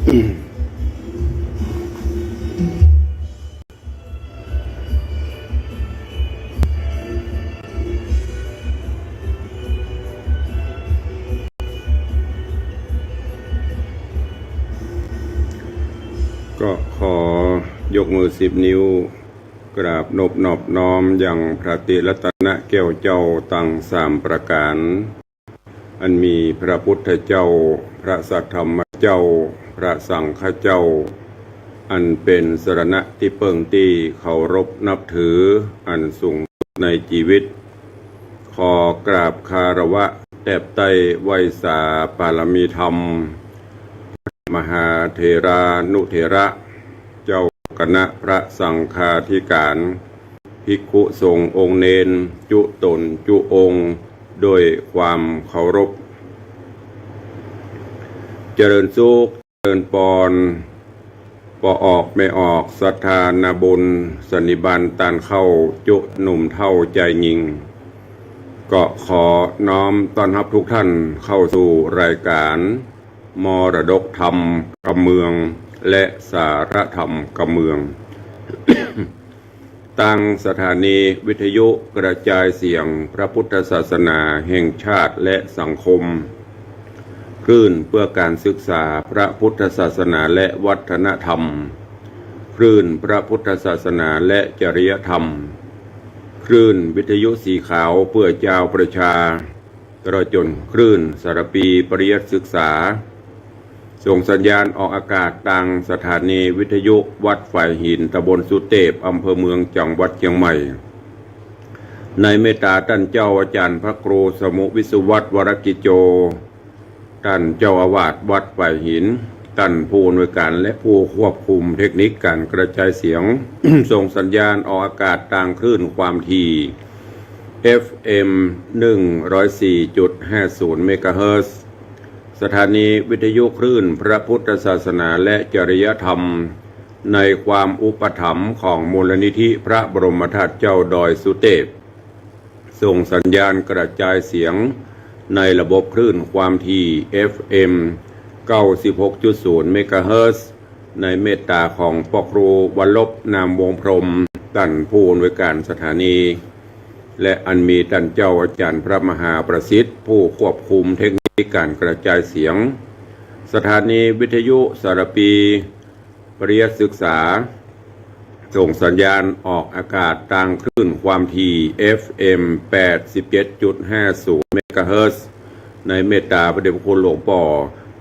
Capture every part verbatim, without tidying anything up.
ก็ขอยกมือสิบนิ้ว กราบนบนอบน้อมยังพระตรีรัตนแก้วเจ้าตังสามประก๋าน อันมีพระพุทธเจ้า พระสัทธรรมเจ้า พระสังฆเจ้า อันเป๋นสรณะตี้เปิ้งตี้เคารพนับถืออันสูงสุดในจีวิต ขอกราบคารวะแตบใต้ไหว้สาปารมีธรรม มหาเถรานุเถระ เจ้าคณะพระสังฆาธิก๋าน ภิกขุสงฆ์องค์เณร จุ๊ต๋นจุ๊องค์ โดยความเคารพ เจริญสุข เจริญปอน ป้อออกแม่ออก ศรัทธานาบุญ สันนิบาตต้านเข้า จุ๊หนุ่มเฒ่าจายญิง ก็ขอน้อมต้อนฮับทุกท่านเข้าสู่รายก๋าน มรดกธรรมกำเมือง และสาระธรรมกำเมือง ตางสถานีวิทยุกระจายเสียงพระพุทธศาสนาแห่งชาติและสังคม คลื่นเพื่อการศึกษาพระพุทธศาสนาและวัฒนธรรม คลื่นพระพุทธศาสนาและจริยธรรม คลื่นวิทยุสีขาวเพื่อจาวประชา ตลอดจ๋นคลื่นสารภีปริยัติศึกษา ส่งสัญญาณออกอากาศตางสถานีวิทยุวัดฝายหิน ตำบลสุเตพ อำเภอเมือง จังหวัดเจียงใหม่ ในเมตตาต้านเจ้าอาจ๋ารย์พระครูสมุห์วิสุวัฒน์ วรกิจโจ ต้านเจ้าอาวาสวัดฝายหิน ต้านผู้อำนวยก๋านและผู้ควบคุมเทคนิคก๋านกระจายเสียง ส่งสัญญาณออกอากาศตางคลื่นความถี่ เอฟเอ็ม หนึ่งร้อยสี่จุดห้าศูนย์ เมกะเฮิรตซ์ สถานีวิทยุคลื่นพระพุทธศาสนาและจริยธรรม ในความอุปถัมภ์ของมูลนิธิพระบรมธาตุเจ้าดอยสุเตพ ส่งสัญญาณกระจายเสียงในระบบคลื่นความถี่ เอฟเอ็ม เก้าสิบหกจุดศูนย์ เมกะเฮิรตซ์ ในเมตตาของป้อครูวัลลภ นามวงศ์พรหม ต้านผู้อำนวยก๋านสถานี และอันมีต้านเจ้าอาจ๋ารย์พระมหาประสิทธิ์ ผู้ควบคุมเทคนิคก๋านกระจายเสียง สถานีวิทยุสารภี ปริยัติศึกษา ส่งสัญญาณออกอากาศตางคลื่นความถี่ เอฟเอ็ม แปดสิบเจ็ดจุดห้าศูนย์ เมกะเฮิรตซ์ ในเมตตาพระเดชพระคุณหลวงป้อ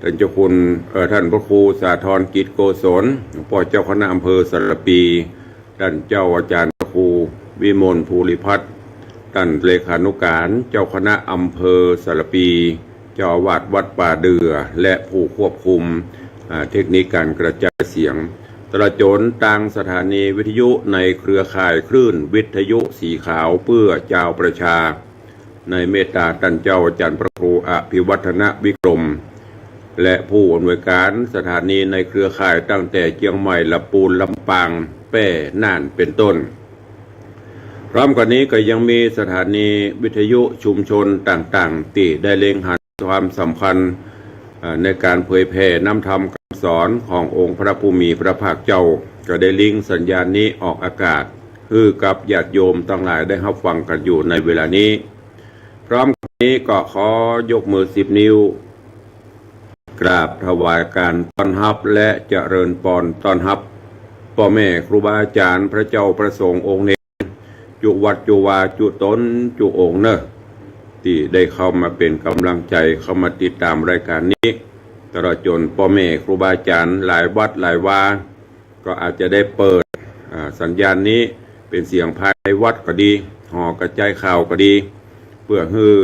ต้านเจ้าคุณ เอ่อ ต้านพระครูสาธรกิจโกศล หลวงป้อเจ้าคณะอำเภอสารภี ต้านเจ้าอาจ๋ารย์พระครูวิมลภูริพัฒน์ ต้านเลขานุก๋านเจ้าคณะอำเภอสารภี เจ้าอาวาสวัดป่าเดื่อ และผู้ควบคุม อ่า เทคนิคก๋านกระจายเสียง ตลอดจ๋นตางสถานีวิทยุในเครือข่ายคลื่นวิทยุสีขาวเปื้อจาวประชา ในเมตตาต้านเจ้าอาจ๋ารย์พระครูอภิวัฒนวิกรม และผู้อำนวยก๋านสถานีในเครือข่ายตั้งแต่เจียงใหม่ ละปูน ลำปาง แป้ น่าน เป๋นต้น พร้อมกั๋นนี้ก็ยังมีสถานีวิทยุชุมชนต่างๆ ตี้ได้เล็งหันความสำคัญ เอ่อ ในก๋านเผยแผ่น้ำธรรมคำสอนขององค์พระผู้มีพระภาคเจ้า ก็ได้ลิงก์สัญญาณนี้ออกอากาศ หื้อกับญาติโยมตังหลายได้ฮับฟังกั๋นอยู่ในเวลานี้ พร้อมกั๋นนี้ก็ขอยกมือสิบนิ้ว กราบถวายก๋านต้อนฮับและเจริญปอนต้อนฮับ ป้อแม่ครูบาอาจ๋ารย์ พระเจ้าพระสงฆ์องค์เณร จุวัดจุวาจุต๋นจุองค์เน่อ ตี้ได้เข้ามาเป๋นก๋ำลังใจ๋ เข้ามาติดต๋ามรายก๋านนี้ ตลอดจ๋นป้อแม่ครูบาอาจ๋ารย์หลายวัดหลายวา ก็อาจจะได้เปิด อ่า สัญญาณนี้เป๋นเสียงภายในวัดก็ดี หอกระจายข่าวก็ดี เปื้อหื้อ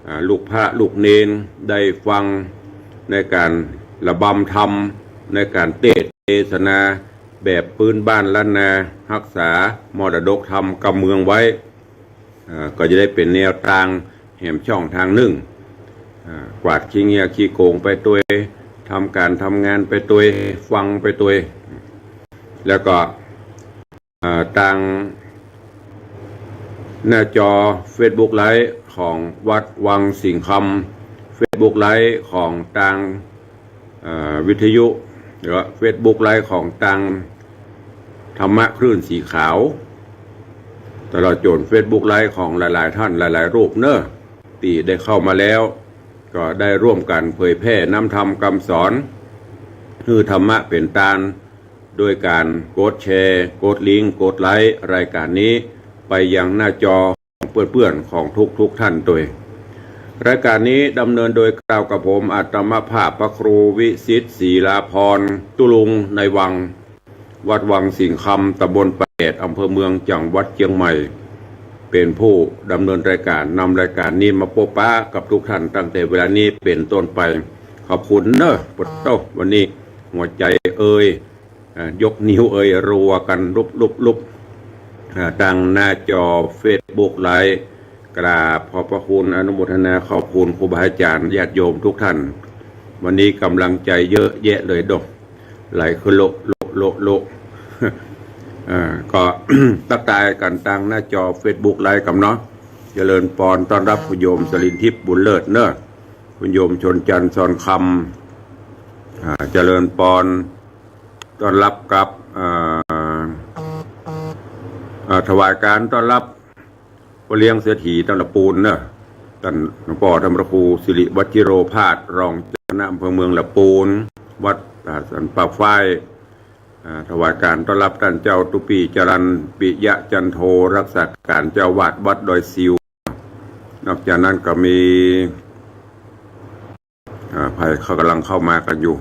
อ่า ลูกพระลูกเณรได้ฟังในก๋านระบำธรรม ในก๋านเตสน์เตสนาแบบปื๊นบ้านล้านนา ฮักษามรดกธรรมกำเมืองไว้ เอ่อ ก็จะได้เป๋นแนวตางแหมช่องตางนึ่ง อ่า กวาดขี้เงี้ยขี้โกงไปตวย ทำก๋านทำงานไปตวย ฟังไปตวย แล้วก็ อ่า ตางหน้าจอเฟซบุ๊กไลฟ์ของวัดวังสิงห์คำ เฟซบุ๊กไลฟ์ของตาง เอ่อ วิทยุ แล้วก็เฟซบุ๊กไลฟ์ของตังธรรมะคลื่นสีขาว ตลอดจ๋นเฟซบุ๊กไลฟ์ของหลายๆ ต้านหลายๆ รูปเน่อ ตี้ได้เข้ามาแล้ว ก็ได้ร่วมกั๋นเผยแพร่น้ำธรรมกำสอน หื้อธรรมะเป๋นตาน โดยก๋านกดแชร์ กดลิงก์ กดไลก์รายก๋านนี้ไปยังหน้าจอของเปื้อนๆ ของทุกๆ ต้านตวย รายก๋านนี้ดำเนินโดยเกล้ากับผมอาตมาภาพพระครูวิสิทธิ์ ศิลาภรณ์ ตุ๊ลุงในวัง วัดวังสิงห์คำ ตำบลปากแดด อำเภอเมือง จังหวัดเจียงใหม่ เป๋นผู้ดำเนินรายก๋าน นำรายก๋านนี้มาปะปะกับทุกท่านตั้งแต่เวลานี้เป๋นต้นไป ขอบคุณเน่อ ปะโต้ วันนี้หัวใจ๋เอ่ย อ่า ยกนิ้วเอ่ย รัวกั๋นลุบลุบลุบ อ่า ตางหน้าจอเฟซบุ๊กไลฟ์ กราบขอบพระคุณ อนุโมทนาขอบคุณครูบาอาจ๋ารย์ญาติโยมทุกท่าน วันนี้ก๋ำลังใจ๋เยอะแยะเลยเด้อ ไหลขึ้นโละโละโละโละ อ่า ก็ ตั๊กตายกั๋นตางหน้าจอเฟซบุ๊กไลฟ์กั๋นเนาะ เจริญปอน ต้อนฮับคุณโยมสรินทิพย์บุญเลิศเน่อ คุณโยมชนจันทร์ ซอนคำ อ่า เจริญปอน ต้อนฮับกับ อ่า อ่า ถวายก๋านต้อนฮับป้อเลี้ยงเศรษฐีตางละปูนเน่อ ต้านหลวงป้อธรรมครูสิริวัชชิโรภาส รองเจ้าคณะอำเภอเมืองละปูน วัดป่าสันป่าฝ้าย อ่า ถวายก๋านต้อนฮับต้านเจ้าตุ๊ปี้จรัญ ปิยะจันโท รักษาก๋านเจ้าอาวาสวัดดอยสิว นอกจากนั้นก็มี อ่า ใผเขาก่ำลังเข้ามากั๋นอยู่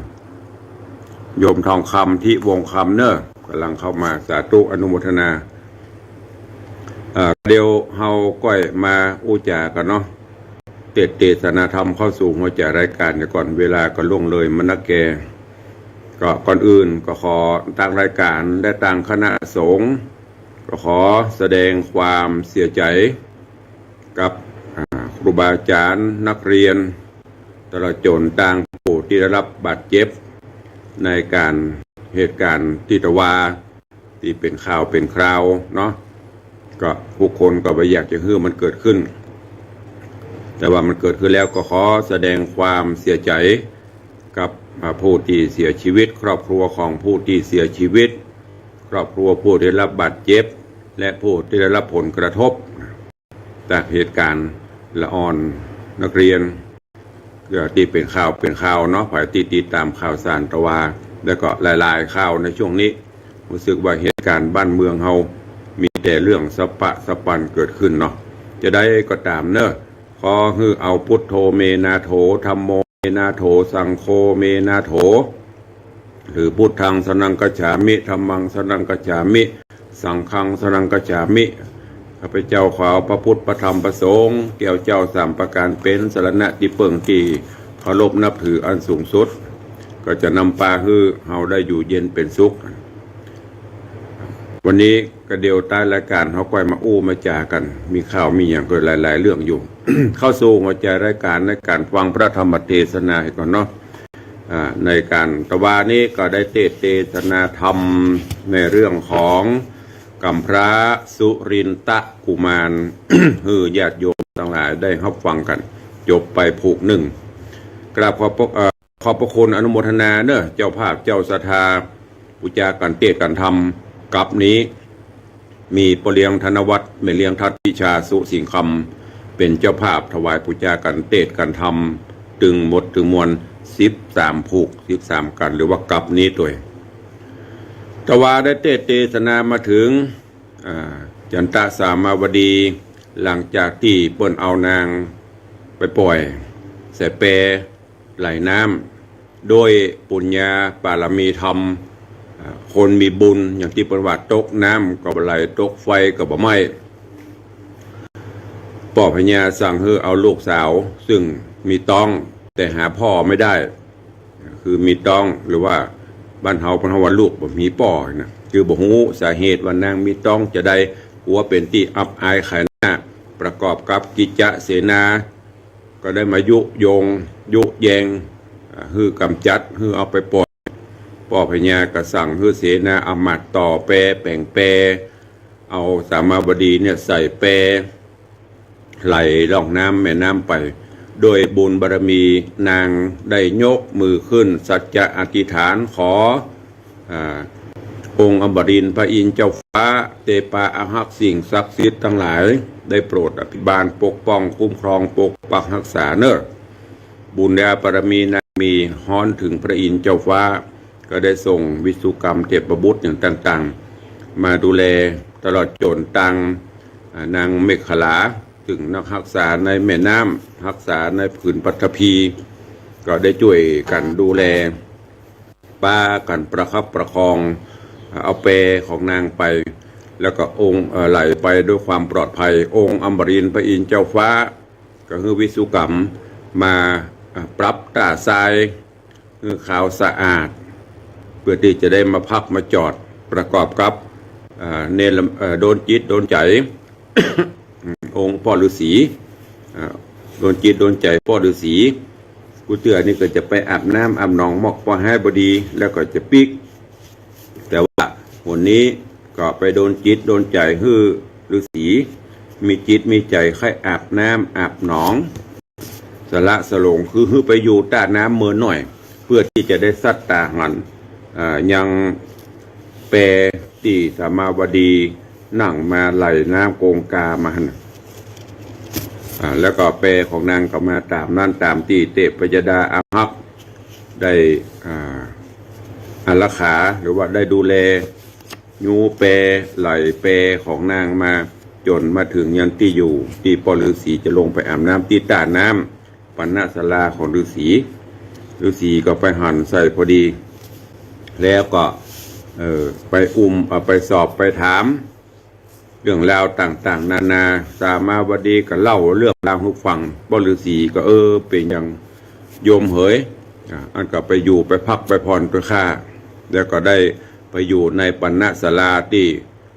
โยมทองคำ ทิวงศ์คำเน่อ ก่ำลังเข้ามา สาธุอนุโมทนา อ่า เดี๋ยวเฮาก้อยมาอู้จ๋ากั๋นเนาะ เตสน์เตสนาธรรมเข้าสู่หัวใจ๋รายก๋านเดี๋ยวก่อน เวลาก็ล่วงเลยมานักแก่ ก็ก่อนอื่นก็ขอตางรายก๋านและตางคณะสงฆ์ ก็ขอแสดงความเสียใจ๋กับ อ่า ครูบาอาจ๋ารย์ นักเรียน ตลอดจ๋นตางผู้ตี้ได้ฮับบาดเจ็บในก๋านเหตุก๋ารณ์ตี้ตะวา ตี้เป๋นข่าวเป๋นคราวเนาะ ก็กู้คนก็บ่อยากจะหื้อมันเกิดขึ้น แต่ว่ามันเกิดขึ้นแล้วก็ขอแสดงความเสียใจ๋กับ อ่า ผู้ตี้เสียชีวิต ครอบครัวของผู้ตี้เสียชีวิต ครอบครัวผู้ได้ฮับบาดเจ็บ และผู้ตี้ได้ฮับผลกระทบ จากเหตุก๋ารณ์ละอ่อนนักเรียน ก็ตี้เป๋นข่าวเป๋นคราวเนาะ ใผตี้ติดต๋ามข่าวสารตะวา แล้วก็หลายๆ ข่าวในช่วงนี้ ฮู้สึกว่าเหตุก๋ารณ์บ้านเมืองเฮามีแต่เรื่องสะปะสะปันเกิดขึ้นเนาะ จะใดก็ต๋ามเน่อ ขอหื้อเอา พุทโธ เม นาโถ ธัมโม เม นาโถ สังโฆ เม นาโถ คือ พุทธัง สรณัง คัจฉามิ ธัมมัง สรณัง คัจฉามิ สังฆัง สรณัง คัจฉามิ ข้าพเจ้าขอพระพุทธ พระธรรม พระสงฆ์ แก้วเจ้าสามประก๋าน เป๋นสรณะตี้เปิ้งตี้เคารพนับถืออันสูงสุด ก็จะนำพาหื้อเฮาได้อยู่เย็นเป๋นสุข วันนี้ก็เดี๋ยวต้านรายก๋านเฮาก้อยมาอู้มาจ๋ากั๋น มีข่าวมีหยังก็หลายๆ เรื่องอยู่ เข้าสู่หัวใจ๋รายก๋านในก๋านฟังพระธรรมเตสนาก่อนเนาะ อ่า ในก๋านตะวานี้ก็ได้เตสน์เตสนาธรรมในเรื่องของก๋ำพร้าสุรินทกุมาร หื้อญาติโยมตังหลายได้ฮับฟังกั๋น จบไปผูกนึ่ง กราบขอบพระ เอ่อ ขอบพระคุณอนุโมทนาเน่อ เจ้าภาพเจ้าศรัทธา ผู้จ๋ากั๋นเตสน์กั๋นธรรม กั๊บนี้ มีป้อเลี้ยงธนวัฒน์ แม่เลี้ยงทัดวิชา สุสิงห์คำ เป๋นเจ้าภาพถวายปู๋จากั๋นเตสน์กั๋นธรรม ตึงหมดตึงมวลสิบสามผูก สิบสามกั๋น หรือว่ากั๊บนี้ตวย ตะวาได้เตสน์เตสนามาเถิง อ่า จันตะสามาวดี หลังจากตี้เปิ้นเอานางไปป่อยใส่แป ไหลน้ำ โดยปุญญาปารมีธรรม อ่า คนมีบุญ อย่างตี้เปิ้นว่า ตกน้ำก็บ่ไหล ตกไฟก็บ่ไหม้ ป้อพญาสั่งหื้อเอาลูกสาว ซึ่งมีต๊อง แต่หาพ่อไม่ได้ คือมีต๊อง หรือว่าบ้านเฮาเปิ้นฮ้องว่าลูกบ่มีป้อนะ คือบ่ฮู้สาเหตุว่านางมีต๊องจาใด กั๋วเป๋นตี้อับอายขายหน้า ประกอบกับกิจจเสนา ก็ได้มายุยง ยุแยง อ่า หื้อกำจัด หื้อเอาไปป่อย ป้อพญาก็สั่งหื้อเสนาอามาตย์ต่อแป แป๋งแป เอาสามาวดีเนี่ยใส่แป ไหลล่องน้ำแม่น้ำไป โดยบุญบารมีนางได้ยกมือขึ้นสัจจะอธิษฐานขอ อ่า องค์อมรินทร์พระอินทร์เจ้าฟ้า เตปาอารักษ์สิ่งศักดิ์สิทธิ์ตังหลาย ได้โปรดอภิบาลปกป้องคุ้มครองปกปักฮักษาเน่อ บุญญาบารมีนางมีฮ้อนเถิงพระอินทร์เจ้าฟ้า ก็ได้ส่งวิสุกรรมเทพบุตรอย่างต่างๆ มาดูแลตลอดจ๋นตัง อ่า นางเมขลา เถิงนักฮักษาในแม่น้ำ ฮักษาในผืนปัตภี ก็ได้จ้วยกั๋นดูแล ปากั๋นประคับประคอง เอาแปของนางไป แล้วก็องค์ เอ่อ ไหลไปด้วยความปลอดภัย องค์อมรินทร์พระอินทร์เจ้าฟ้า ก็หื้อวิสุกรรมมา อ่า ปรับต้าทราย หื้อขาวสะอาด เปื้อตี้จะได้มาพักมาจอดประกอบกับ อ่า เนร เอ่อ โดนจิตโดนใจ๋ องค์ป้อฤๅษี อ่า โดนจิตโดนใจ๋ป้อฤๅษี กู้เตื้อนี่ก็จะไปอาบน้ำอาบหนองมอกป้อหายบ่ดี แล้วก็จะปิ๊ก แต่ว่าหนนี้ก็ไปโดนจิตโดนใจ๋หื้อฤๅษี มีจิตมีใจ๋ใค่อาบน้ำอาบหนอง สละสลง คือหื้อไปอยู่ต้าน้ำเมินหน่อย เปื้อตี้จะได้สัตตาหัน อ่า ยังแปตี้สามาวดี นั่งมาไหลน้ำกงกามาหั้นน่ะ อ่า แล้วก็แปของนางก็มาต๋ามนั้น ต๋ามตี้เทพยดาอาฮักษ์ได้ อ่า อารักขา หรือว่าได้ดูแล ยูแปไหลแปของนางมาจ๋นมาเถิงยังตี้อยู่ ตี้ป้อฤๅษีจะลงไปอาบน้ำตี้ต้าน้ำ ปัณณศาลาของฤๅษี ฤๅษีก็ไปหันใส่พอดี แล้วก็ เอ่อ ไปอุ้ม เอาไปสอบไปถาม เรื่องราวต่างๆ นานา สามาวดีก็เล่าเรื่องราวหื้อฟัง ป้อฤๅษีก็ เออ เป๋นอย่างโยมเหย อ่า อันก็ไปอยู่ไปพักไปผ่อนตวยข้า แล้วก็ได้ไปอยู่ในปัณณศาลาตี้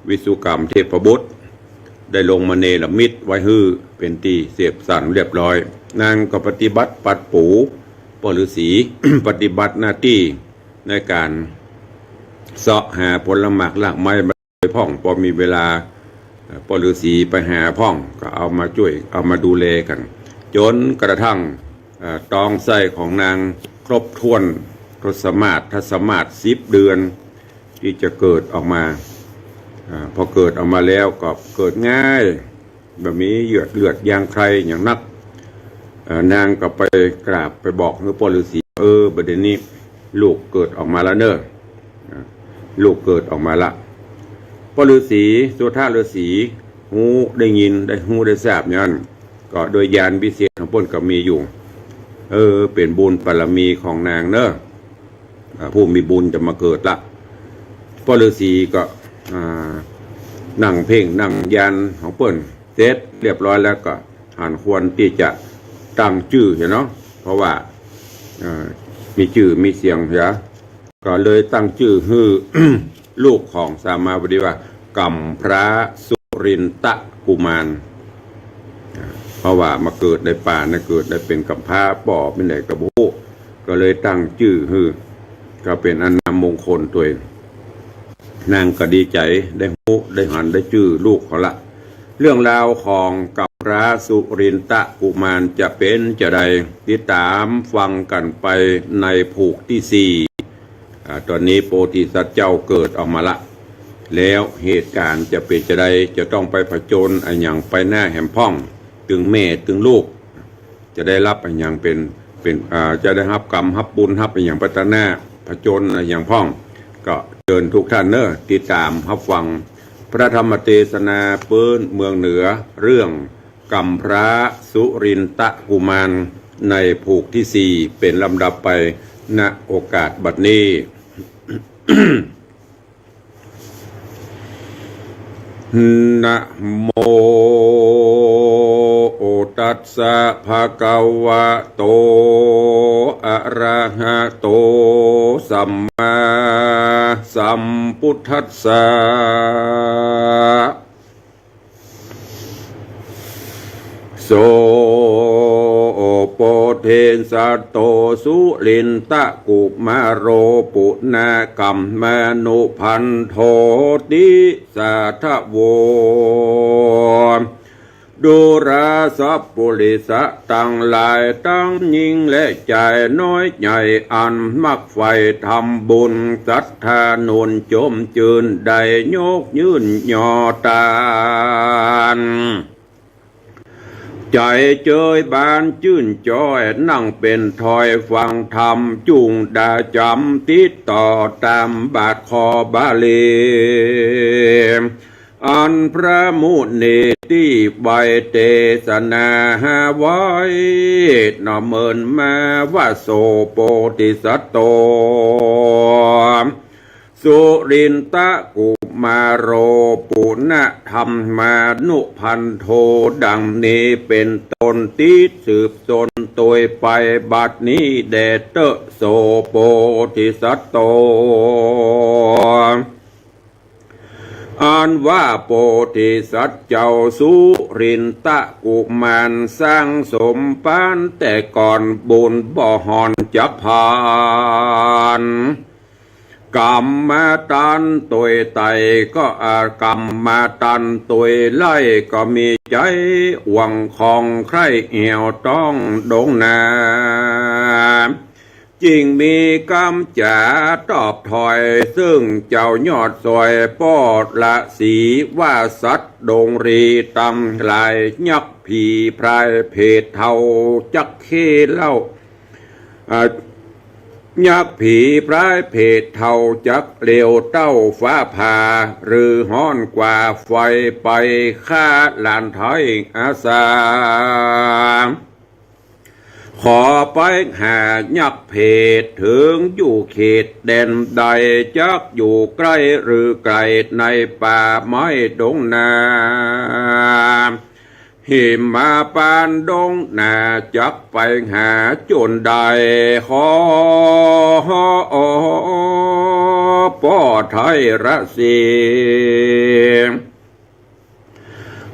วิสุกรรมเทพบุตร ได้ลงมาเนรมิตไว้หื้อเป๋นตี้เสพสันเรียบร้อย นางก็ปฏิบัติปัดปู๋ป้อฤๅษี ปฏิบัติหน้าตี้ในก๋านเซาะหาผลหมากรากไม้มาโดยพ่อง ปอมีเวลา เอ่อ ป้อฤๅษีไปหาพ่อง ก็เอามาจ้วย เอามาดูแลกั๋น จ๋นกระทั่ง เอ่อ ตองไส้ของนางครบถ้วน ทศมาส ทศมาสสิบเดือน ตี้จะเกิดออกมา อ่า พอเกิดออกมาแล้วก็เกิดง่าย บ่มีเหยือดเลือดยางใครอย่างนัก เอ่อ นางก็ไปกราบไปบอกหื้อป้อฤๅษี เออ บัดนี้ลูกเกิดออกมาแล้วเน่อ อ่า ลูกเกิดออกมาละ ป้อฤๅษี สุทธฤๅษี ฮู้ได้ยิน ได้ฮู้ได้ทราบอย่างนั้น ก็โดยญาณวิเศษของเปิ้นก็มีอยู่ เออ เป๋นบุญบารมีของนางเน่อ อ่า ผู้มีบุญจะมาเกิดละ ป้อฤๅษีก็ อ่า นั่งเพ่งนั่งญาณของเปิ้นเสร็จเรียบร้อยแล้วก็หันควรตี้จะตั้งจื้อเหียเนาะ เพราะว่า เอ่อ มีจื้อมีเสียงเหีย ก็เลยตั้งจื้อหื้อ ลูกของสามาวดีว่า กำพร้าสุรินทะกุมาร อ่า เพราะว่ามาเกิดในป่านะ เกิดได้เป๋นกำพร้า ป้อเป๋นไหนก็บ่ฮู้ ก็เลยตั้งจื้อหื้อ ก็เป๋นอันนามมงคลตวย นางก็ดีใจ๋ ได้ฮู้ ได้หัน ได้จื้อลูกเขาละ เรื่องราวของกำพร้าสุรินทะกุมารจะเป๋นจาใด ติดต๋ามฟังกั๋นไปในผูกตี้สี่ อ่า ต๋อนนี้โพธิสัตว์เจ้าเกิดออกมาละ แล้วเหตุก๋ารณ์จะเป๋นจาใด จะต้องไปผจญอะหยังไปหน้าแหมพ่อง ตึงแม่ตึงลูก จะได้ฮับอะหยังเป๋น เป๋น อ่า จะได้ฮับกรรม ฮับบุญ ฮับอะหยังไปตางหน้า ผจญอะหยังพ่อง ก็เจิญทุกท่านเน่อ ติดต๋ามฮับฟังพระธรรมเตสนาปื๊นเมืองเหนือ เรื่องกำพร้าสุรินทะกุมาร ในผูกตี้สี่ เป๋นลำดับไป ณ โอกาสบัดนี้ นะโมตัสสะ ภะคะวะโต อะระหะโต สัมมาสัมพุทธัสสะ โส โพธิสัตโต สุรินทะกุมารโอ ปุณะกัมมานุพันโธ ติสาทะโว ดูราสะปุริสะตังหลาย ตังญิงและจาย น้อยใหญ่อันมักใฝ่ทำบุญ ศรัทธาหนุนโจมจื้น ได้ยกยื่นยอตาน ใจ๋เจยบานจื้นจ้อย นั่งเป๋นทอยฟังธรรม จุ่งดาจ๋ำติดต่อต๋ามบาทคอบาลี อันพระมุนีตี้ไว้เตสนาไว้ เนาะ เมินมาว่า โส โพธิสัตโต สุรินทะกุมารโร ปุณณะธัมมานุพันโธ ดังนี้เป๋นต้น ตี้สืบสนตวยไป บัดนี้แด่เต๊อะ โส โพธิสัตโต อันว่าโพธิสัตว์เจ้าสุรินทะกุมาร สร้างสมปานแต่ก่อน บุญบ่ห่อนจักผ่าน กรรมะตานตวยไต่ก็ อ่า กรรมะตานตวยไล่ก็มีใจ๋หวงของใคร่แอ่วต้องดงนา จึงมีกำจ๋าตอบถ้อย ซึ่งเจ้ายอดสอยป้อละสี ว่าสัตว์ดงรีตังหลาย ยักษ์ผีพรายเผดเฒ่าจักเข้าเล่า อ่า ยักษ์ผีพรายเผดเฒ่าจักเลวเต้าฟ้าผ่า หรือฮ้อนกว่าไฟไป ฆ่าหลานไท้อาสา ขอไปหายักษ์เผด เถิงอยู่เขตแดนใด จักอยู่ใก้หรือไก๋ ในป่าไม้ดงนา หิมพานต์ดงนา จักไปหาจนได้ ขอป้อไท้ละสิ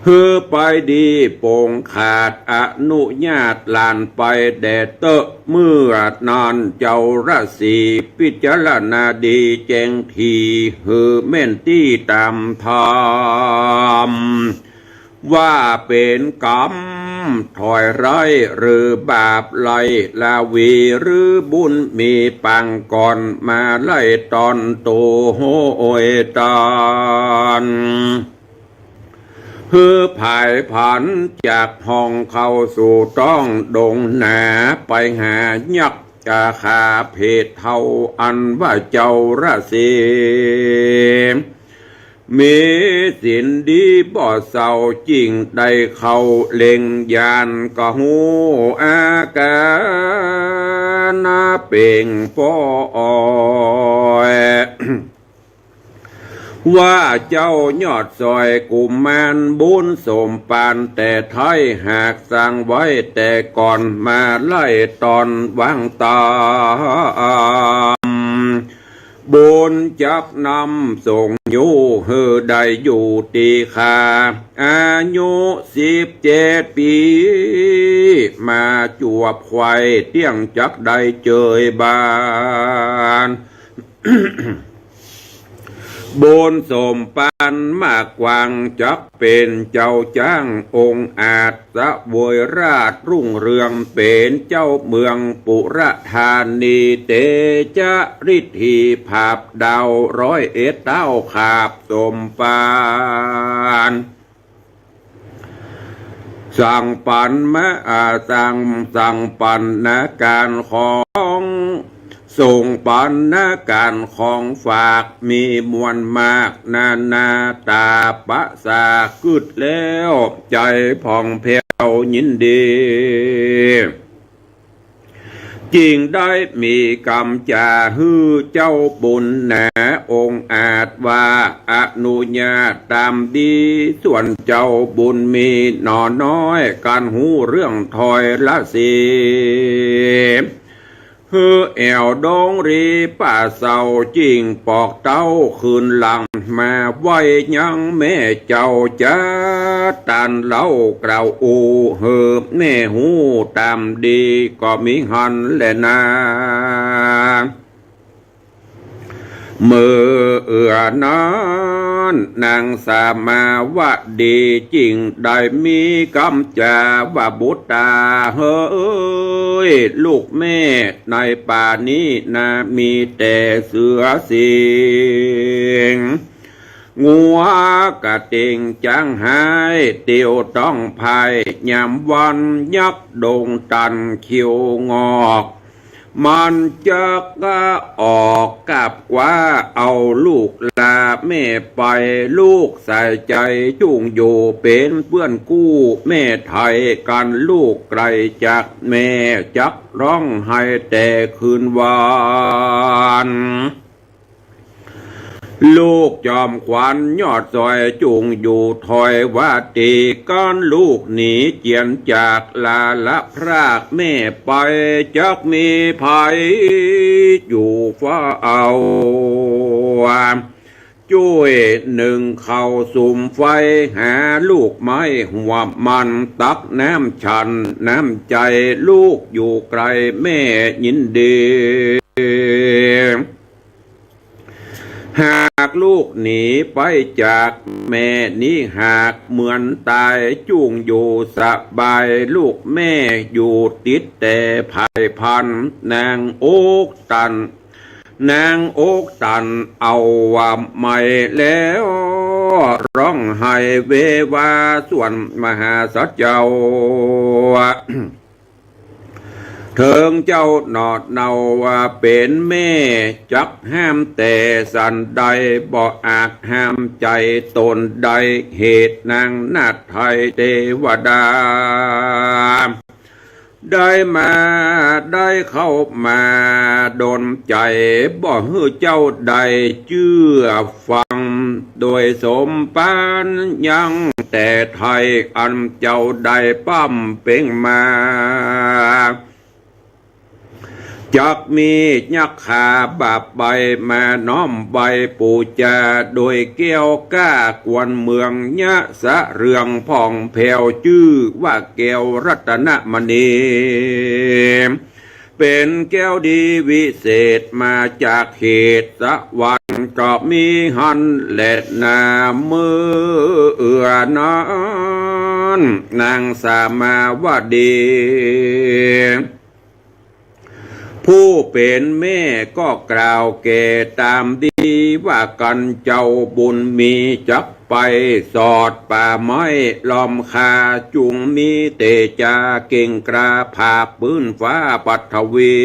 หื้อไปดีปงขาด อนุญาตหลานไปแด่เต๊อะ เมื่อนั้นเจ้าละสิ พิจารณาดีแจ้งถี่ หื้อแม่นตี้ต๋ามธรรม ว่าเป๋นกรรมถ้อยไร้ หรือบาปไร้ละวี หรือบุญมีปางก่อน มาไล่ตอนโตโหยตาน หื้อผายผันจากห้องเข้าสู่ต้องดงนา ไปหายักษ์จาขาเผดเฒ่า อันว่าเจ้าละสิ มีศีลดีบ่เศร้า จึงได้เข้าเล็งญาณ ก็ฮู้อาก๋านเป่งป้อย ว่าเจ้ายอดสอยกุมาร บุญสมปานแต่ไท้ หากสร้างไว้แต่ก่อน มาไล่ตอนวางต๋าม บุญจักนำส่งยู้ หื้อได้อยู่ตี้ข้า อายุสิบเจ็ดปี๋ มาจวบไขว่เตี้ยง จักได้เจยบาน บุญสมปานมากกว้าง จักเป๋นเจ้าจ๊างองอาจ เสวยราชรุ่งเรือง เป๋นเจ้าเมืองปุระธานี เตจะฤทธีผาบดาวร้อยเอ็ดเต้า ขาบสมปาน สั่งปันมา อ่า สั่ง สั่งปันนาก๋านของ ส่งปันนาก๋านของฝาก มีมวลมากนานา ต๋าปะสากึ๊ดแล้ว ใจ๋ผ่องแผ้วยินดี จึงได้มีกำจ๋าหื้อเจ้าบุญหนาองอาจว่า อนุญาตต๋ามดี ส่วนเจ้าบุญมีหนอน้อย ก๋านฮู้เรื่องถ้อยละสิ หื้อแอ่วดงรีป่าเศร้า จึงปอกเต้าคืนหลัง มาไหว้ยังแม่เจ้าจ๊า ตานเล่ากล่าวอู้ หื้อแม่ฮู้ต๋ามดี ก็มีหั้นแลนา เมื่อนั้นนางสามาวดีจึงได้มีกำจาว่า บุตราเหย ลูกแม่ ในป่านี้นามีแต่เสือสิงห์ งัวกระเต็งจ๊างฮ้าย เตียวต้องพายยามวัน ยักษ์ดงตันคิ้วงอก มันจักออกกาบกว้าเอาลูกลาแม่ไป ลูกสายใจ๋จุ่งอยู่เป๋นเปื้อนกู้แม่ไถ่กั๋น ลูกไก๋จากแม่จักฮ้องไห้แต่คืนวัน ลูกจอมขวัญยอดสอยจุ่งอยู่ถอยว่า ตี้กั๋นลูกหนีเจียนจากลาละพรากแม่ไป จักมีใผอยู่เฝ้า จ้วยนึ่งข้าวสุมไฟ หาลูกไม้หัวมัน ตักน้ำฉันน้ำใจ๋ ลูกอยู่ใก้แม่ยินดี หากลูกหนีไปจากแม่นี้ หากเหมือนต๋ายจุ่งอยู่สบาย ลูกแม่อยู่ติดแต่ผายพัน นางอกตัน นางอกตันเอาว่าไม่แล้ว ฮ้องไห้เววาส่วนมหาสัจเจ้า เถิงเจ้าหนอเนาว่าเป๋นแม่ จักห้ามแต่สันใด บ่อาจห้ามใจ๋ต๋นได้ เหตุนางนาฏไทยเตวดา ได้มา ได้เข้ามาดลใจ๋ บ่หื้อเจ้าได้เจื้อฟัง โดยสมปานยังแต่ไทย อันเจ้าได้ป้ำเป๋งมา จักมียักขาบาปใบมาน้อมไหว้ปู๋จา โดยแก้วกล้ากวนเมืองยะสะเรืองผ่องแผ้ว จื้อว่าแก้วรัตนมณี เป๋นแก้วดีวิเศษมาจากเหตุสวรรค์ ก็มีหั้นแลนา เมื่อนั้นนางสามาวดี ผู้เป๋นแม่ก็กล่าวแก่ต๋ามดีว่า กั๋นเจ้าบุญมีจักไปสอดป่าไม้ล้อมคา จุ่งมีเตจาเก่งกล้าผากปื้นฟ้าปัทวี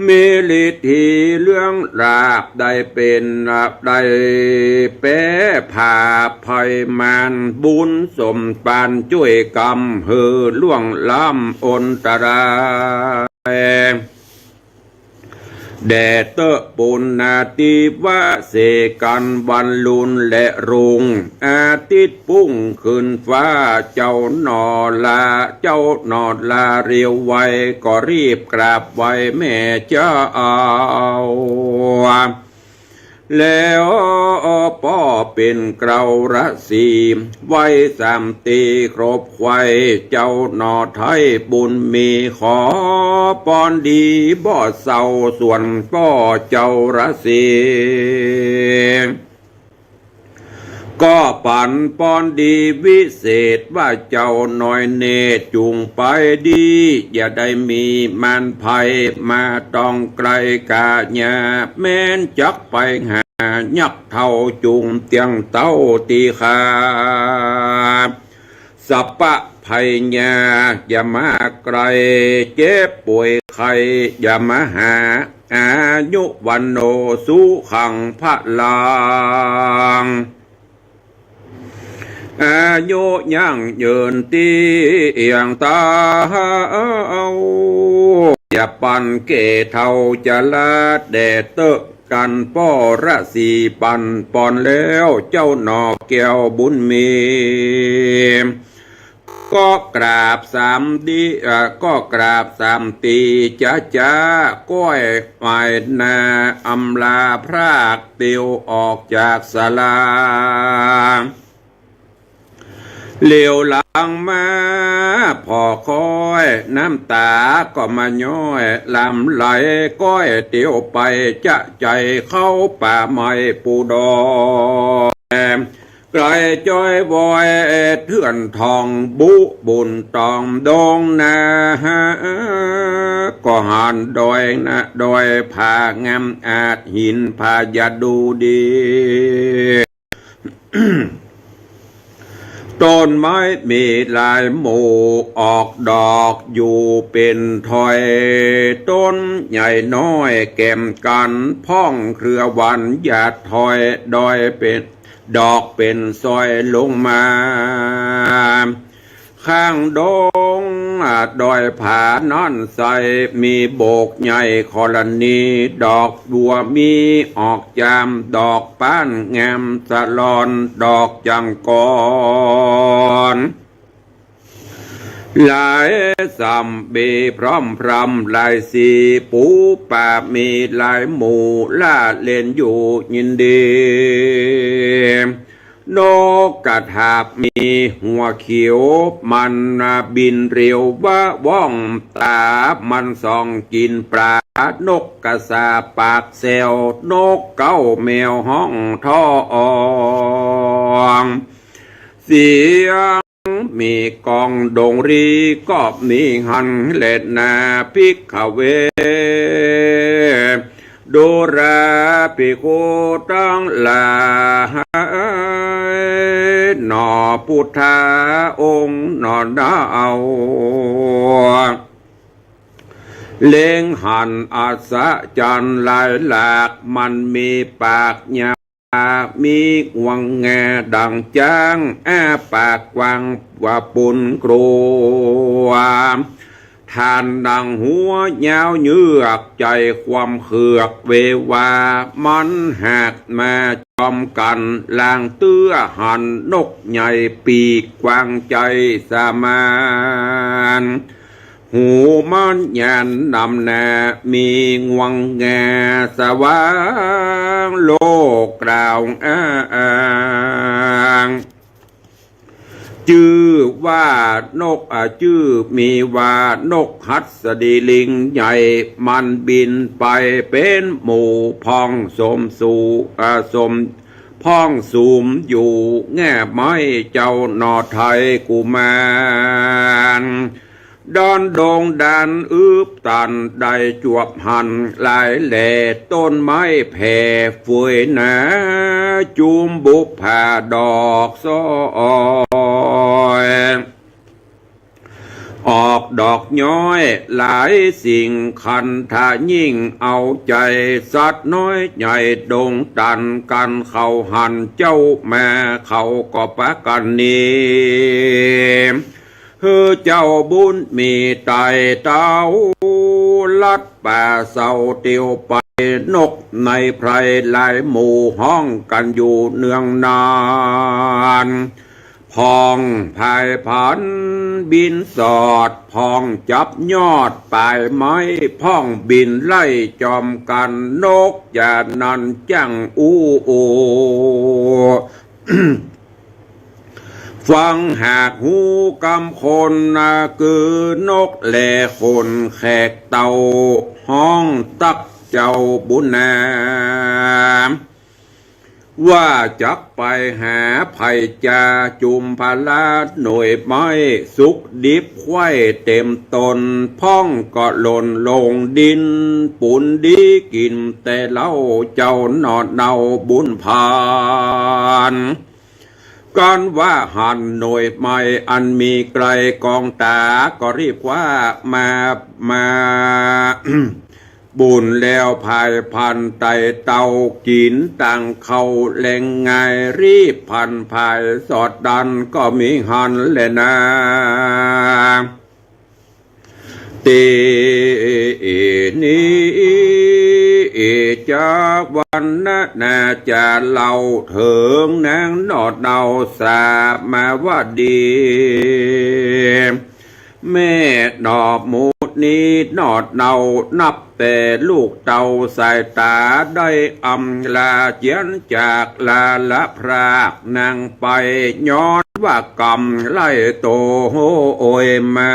มีฤทธีเรืองราบได้เป๋นได้แป๊ผาบภัยมาร บุญสมปานจ้วยกำหื้อล่วงล้ำอนตราย แด่เต๊อะปุณณาทิวเสกัณฑ์ วันลุนและรุ่ง อาทิตย์ปุ้งขึ้นฟ้า เจ้าหนอลา เจ้าหนอลาเร็วไว ก็รีบกราบไหว้แม่เจ้า แล้วป้อเป๋นเกล้าราศี ไหว้สามตีครบไขว่ เจ้าหนอไทยบุญมี ขอปอนดีบ่เศร้า ส่วนป้อเจ้าราศี ก็ปั๋นปอนดีวิเศษว่า เจ้าน้อยเนตรจุ่งไปดี อย่าได้มีมารภัยมาต้องใก้ก๋าหญ้า แม้นจักไปหายักษ์เฒ่าจุ่งเตี้ยงเต๊าตี้ข้า สัพพะภัยยาอย่ามาใก้ เจ็บป่วยไข้อย่ามาหา อายุวัณโณสุขังพลัง อายุยั่งยืนเตี้ยงเต๊า อย่าปันแก่เฒ่าจรา แด่เต๊อะกั๋นป้อราศีปั๋นปอนแล้ว เจ้าหนอแก้วบุญมี ก็กราบสามดี เอ่อ ก็กราบสามตีจ๊ะจ๊ะ ก้อยไหว้หน้าอำลาพรากเตียวออกจากศาลา เ เหลียวหลังมาผ่อคอย น้ำต๋าก็มาย้อย หลั่งไหลก้อยเตียวไป จะใจ๋เข้าป่าไม้ปูดอย ไก๋จ้อยวอยเถื่อนทอง บุบุญตองดงนา ก็หันดอยนะ ดอยผางามอาจหินผาอย่าดูดี ต้นไม้มีหลายหมู่ ออกดอกอยู่เป๋นถ้อย ต้นใหญ่น้อยแก่มกั๋น พ่องเครือหวันอย่าถอย ดอยเป๋น ดอกเป๋นซอยลงมา ข้างดง อ่า ดอยผานั่นไซร้ มีโบกใหญ่ขรณี ดอกบัวมีออกจาม ดอกป๊านงามสะลอน ดอกจังกอน หลายส่ำ มีพร้อมพรำหลายสี ปูป๋ามีหลายหมู่ ล่าเล่นอยู่ยินดี นกกระทาบมีหัวเขียว มันน่ะบินเร็ววาว่อง ต๋ามันส่องกิ๋นป๋า นกกระสาปากแซว นกเก๊าแมวฮ้องทอง เสียงมีก้องดงรีก็มีหั้นแลนา ภิกขเว ดูราภิกขุตังหลาย หนอพุทธาองค์หนอเนา เล็งหันอัศจรรย์หลายหลาก มันมีปากยาว มีงวงแงดังจ๊าง อ้าปากกว้างว่าปูนกรัว ฐานดังหัวยาวเยือก ใจ๋ความเขือกเววา มันหากมาจอมกั๋น ลางเตื้อหันนกใหญ่ปีกกว้างใจ๋สามาน หูมันยานนำหน้า มีงวงแงสว่างโลกกล่าวอ้าง จื้อว่านก อ่า จื้อมีว่านกหัสดีลิงใหญ่ มันบินไปเป๋นหมู่ พ่องสุมสู่ อ่า สุม พ่องสุมอยู่แง่ไม้เจ้าหนอไทยกุมาร ดอนดงดันอึบตันได้จวบหันหลายแหล่ ต้นไม้แผ่เฟยหนา จุมบุปผาดอกซ้อย ออกดอกย้อยหลายสิ่ง คันธะยิ่งเอาใจ๋ สัตว์น้อยใหญ่ดงตัน กันเขาหันเจ้ามา เขาก็ปากั๋นหนี หื้อเจ้าบุญมีไต่เต้า ลัดป่าเศร้าเตียวไป นกในไพรหลายหมู่ ฮ้องกั๋นอยู่เนืองนาน พ่องพายพันบินสอด พ่องจับยอดปลายไม้ พ่องบินไล่จอมกั๋น นกจานั้นจั้งอู้โอ ฟังหากฮู้กำคนนะ กือนกแลขนแขกเต่า ฮ้องตักเจ้าบุญนา ว่าจักไปหาไผ่จา จุมพะลาหน่วยไม้ สุกดิบไขว้เต็มต้น พ่องก็หล่นลงดิน ปูนดีกิ๋นแต่เหล้า เจ้าหนอเนาบุญผ่าน กันว่าหันหน่วยไม้อันมีไกลกองต๋า ก็รีบคว้ามา มา บุญแล้วพายพันไต่เต้า กิ๋นตังเข้าแลงง่าย รีบพันพายสอดดัน ก็มีหันแลนา ตี้นี้จักวรรณนาจะเล่าเถิงนางหนอเนาสามาวดี แม่หนอมุ นี้นอดเนา นับแต่ลูกเต้าสายต๋าได้อำลา เจียนจากลาละพรากนางไป ย้อนว่ากรรมไล่โตโอยมา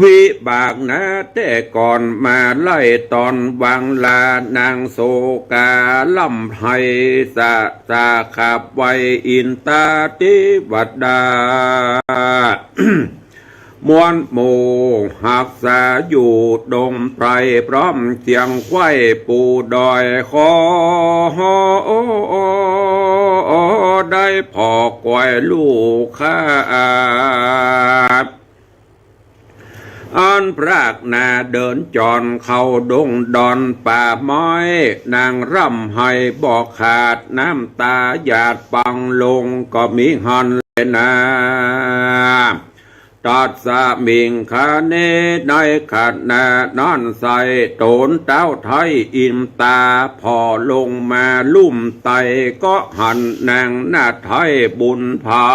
วิบากนาแต่ก่อนมาไล่ต๋อนวางลานางโสกา ร่ำไห้สะสาขับไหว้อินตาเตวดา มวลหมู่ฮักษาอยู่ดงไพร พร้อมเสียงไขว้ปู่ดอย ขอได้ผ่อก๋วยลูกข้า อันพรากนาเดินจรเข้าดงดอนป่าไม้ นางร่ำไห้บ่ขาด น้ำต๋าหยาดปังลงก็มีหั้นแลนา ตัสมิงคเน ในขณะนั้นไส้โตนเต้าไท้อินตา ผ่อลงมาลุ่มไต่ ก็หันนางนาไท้บุญผา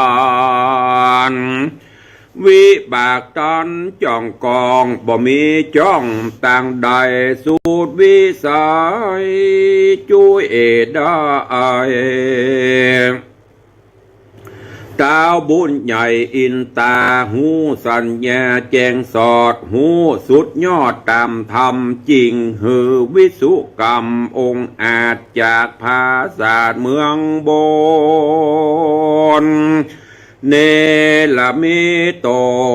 น วิบากตันจ้องกอง บ่มีจ้องตางใด สุดวิสัยจุ้ยได้ เต้าบุญใหญ่อินตาฮู้สัญญาแจ้งสอด ฮู้สุดยอดต๋ามธรรมจริง หื้อวิสุกรรมองอาจจากผาสาทเมืองบน เนรมิตโต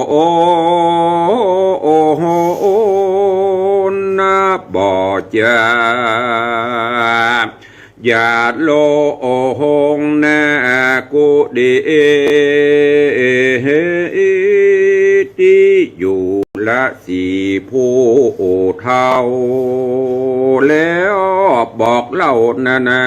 โอโหนะ บ่จา ญาติโลหงนากุดี ตี้อยู่ละสี่ผู้เฒ่า แล้วบอกเล่านานา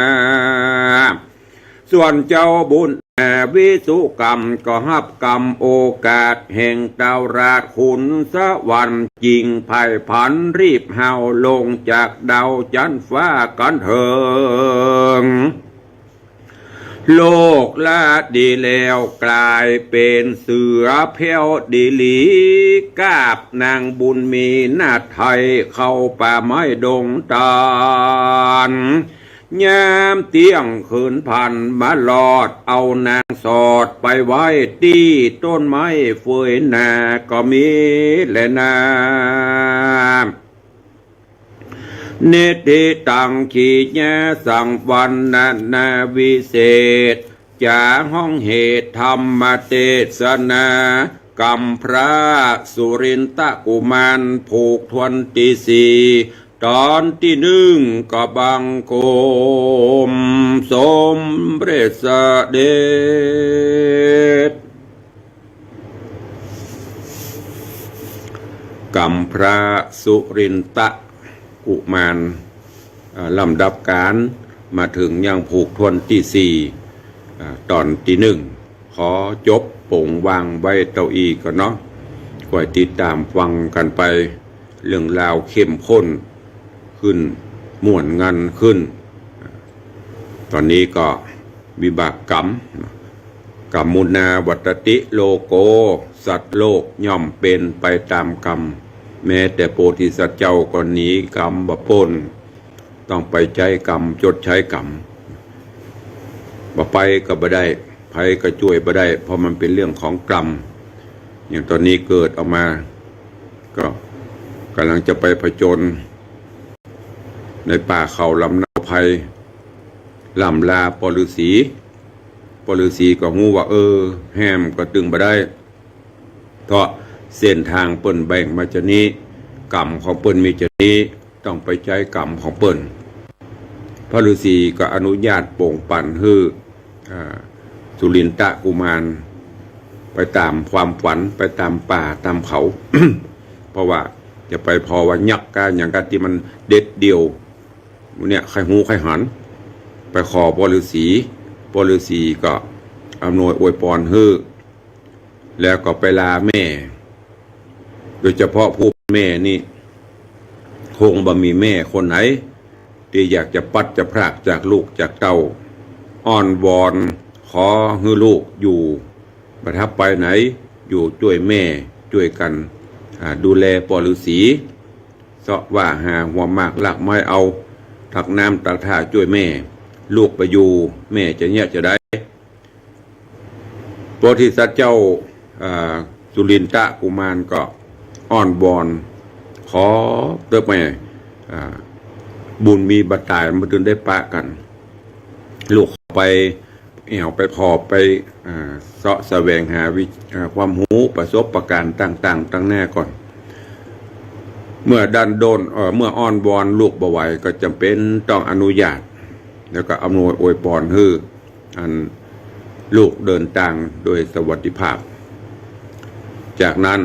ส่วนเจ้าบุญนาวิสุกรรม ก็ฮับกรรมโอกาสแห่งเต้าราชขุนสวรรค์จริง ไพร่ผันรีบเฮาลงจากดาวจันทร์ฟ้ากันเถิง โลกละดีแล้วกลายเป๋นเสือแผ้วดีหลี กาบนางบุญมีนาไท้เข้าป่าไม้ดงตาล ยามเตี้ยงคืนผ่านมารอด เอานางสอดไปไว้ตี้ต้นไม้เฟยนาก็มีแลนา นิทธิตัง กิริยาสังวรรณนาวิเศษ จ๋าฮ้องเหตุธรรมเตสนา กำพร้าสุรินทกุมารผูกถ้วนตี้สี่ ต๋อนตี้นึ่งก็บังคมสมเร็จเสด็จ กำพร้าสุรินทกุมาร อ่า ลำดับก๋านมาเถิงยังผูกถ้วนตี้สี่ อ่า ต๋อนตี้นึ่ง ขอจบปงวางไว้เต้าอี้ก่อนเนาะ ค่อยติดต๋ามฟังกั๋นไป เรื่องราวเข้มข้นขึ้น ม่วนงันขึ้น ต๋อนนี้ก็วิบากกรรม กรรมุนาวัตติโลโก สัตว์โลกย่อมเป๋นไปต๋ามกรรม แม้แต่โพธิสัตว์เจ้าก็หนีกรรมบ่ป๊น ต้องไปใจ๊กรรม ชดใช้กรรม บ่ไปก็บ่ได้ ใผก็จ้วยบ่ได้ เพราะมันเป๋นเรื่องของกรรม อย่างต๋อนนี้เกิดออกมา ก็ก่ำลังจะไปผจญในป่าเขาลำเนาไพร ล่ำลาป้อฤาษี ป้อฤาษีก็ฮู้ว่า เออ แฮมก็ตึงบ่ได้ เพราะเส้นตางเปิ้นแบ่งมาจานี้ กรรมของเปิ้นมีจานี้ ต้องไปใจ๊กรรมของเปิ้น ป้อฤาษีก็อนุญาตโป่งปันหื้อ อ่า สุรินทกุมาร ไปต๋ามความฝัน ไปต๋ามป่าต๋ามเขา เพราะว่าจะไปผ่อว่ายักษ์ก้าหยังก้าตี้มันเด็ดเดี่ยว เนี่ย ใค่ฮู้ใค่หัน ไปขอป้อฤาษี ป้อฤาษีก็อำนวยอวยปอนหื้อ แล้วก็ไปลาแม่ โดยเฉพาะผู้แม่นี่ คงบ่มีแม่คนไหน ตี้อยากจะปลัดจะพรากจากลูกจากเต้า อ้อนวอนขอหื้อลูกอยู่ บ่ถ้าไปไหน อยู่จ้วยแม่ จ้วยกั๋น อ่า ดูแลป้อฤๅษี เซาะว่าหาหัวหมากรากไม้เอา ตักน้ำตักท่าจ้วยแม่ ลูกไปอยู่ แม่จะเยียะจะใด โพธิสัตว์เจ้า อ่า สุรินทะกุมารก็อ้อนวอน ขอเต๊อะแม่ อ่า บุญมีบ่ต๋าย บ่ตึงได้ปะกั๋น ลูกไปแอ่วไปผ่อไป อ่า เซาะแสวงหาวิ อ่า ความฮู้ประสบการณ์ต่างๆ ตังหน้าก่อน เมื่อดันด้น เอ่อ เมื่ออ้อนวอนลูกบ่ไหว ก็จ๋ำเป๋นต้องอนุญาต แล้วก็อำนวยอวยพรหื้อ อันลูกเดินตางโดยสวัสดิภาพ จากนั้น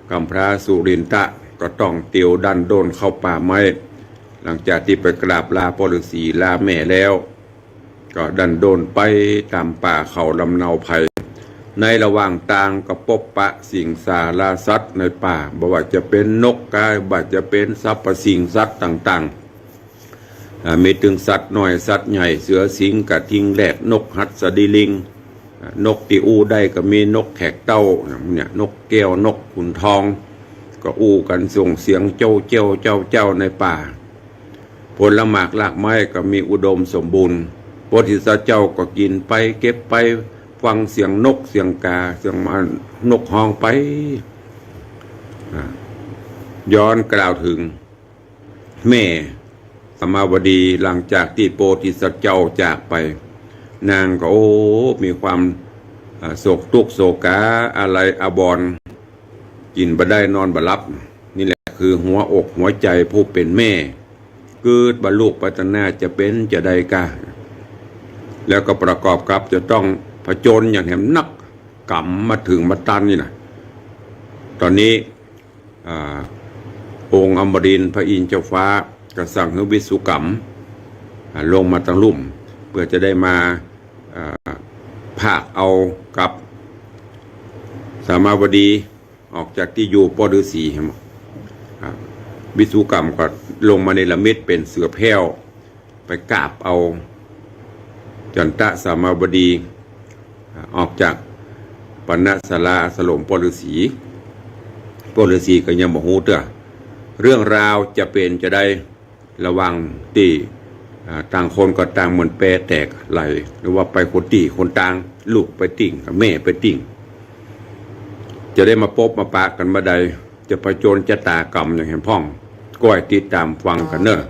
กำพร้าสุรินทะก็ต้องเตียวดันด้นเข้าป่าไม้ หลังจากตี้ไปกราบลาป้อฤๅษีลาแม่แล้ว ก็ดันด้นไปต๋ามป่าเขาลำเนาไพร ในระหว่างตางก็ปบปะสิงสาราสัตว์ในป่า บ่ว่าจะเป๋นนกกา บ่ว่าจะเป๋นสรรพสิ่งสัตว์ต่างๆ อ่า มีตึงสัตว์น้อยสัตว์ใหญ่ เสือสิงห์กระทิงแรด นกหัสดีลิง อ่า นกตี้อู้ได้ก็มีนกแขกเต้า เนี่ย นกแก้ว นกขุนทอง ก็อู้กั๋นส่งเสียงเจ้าเจ้าเจ้าเจ้าในป่า ผลหมากรากไม้ก็มีอุดมสมบูรณ์ โพธิสัตว์เจ้าก็กิ๋นไปเก็บไป ฟังเสียงนกเสียงกา เสียงมัน นกฮ้องไป อ่า ย้อนกล่าวเถิง แม่สามาวดี หลังจากตี้โพธิสัตว์เจ้าจากไป นางก็ โอ้ มีความ อ่า โศกตุ๊กข์โศกา อาลัยอาวรณ์ กิ๋นบ่ได้นอนบ่หลับ นี่แหละคือหัวอกหัวใจ๋ผู้เป๋นแม่ เกิดบ่ลูกปรารถนาจะเป๋นจะใดก้า แล้วก็ประกอบกับจะต้องผจญอย่างแหมนัก กรรมมาเถิงมาตันนี่นะ ต๋อนนี้ อ่า องค์อมรินทร์พระอินทร์เจ้าฟ้าก็สั่งหื้อวิศุกรรม อ่า ลงมาตังลุ่ม เปื้อจะได้มา อ่า พากเอากับสามาวดีออกจากตี้อยู่ป้อฤๅษี อ่า วิศุกรรมก็ลงมาเนรมิตเป๋นเสือแผ้ว ไปกาบเอาจันตะสามาวดี อ่า ออกจากปณะศาลาสลมป้อฤๅษี ป้อฤๅษีก็ยังบ่ฮู้เตื้อ เรื่องราวจะเป๋นจะใด ระหว่างตี้ อ่า ต่างคนก็ต่างเหมือนแปแตกไหล หรือว่าไปคนตี้คนตาง ลูกไปติ่ง แม่ไปติ่ง จะได้มาปบมาปะกั๋นบ่าใด จะผจญชะตากรรมอย่างแหมพ่อง ก้อยติดต๋ามฟังกั๋นเน่อ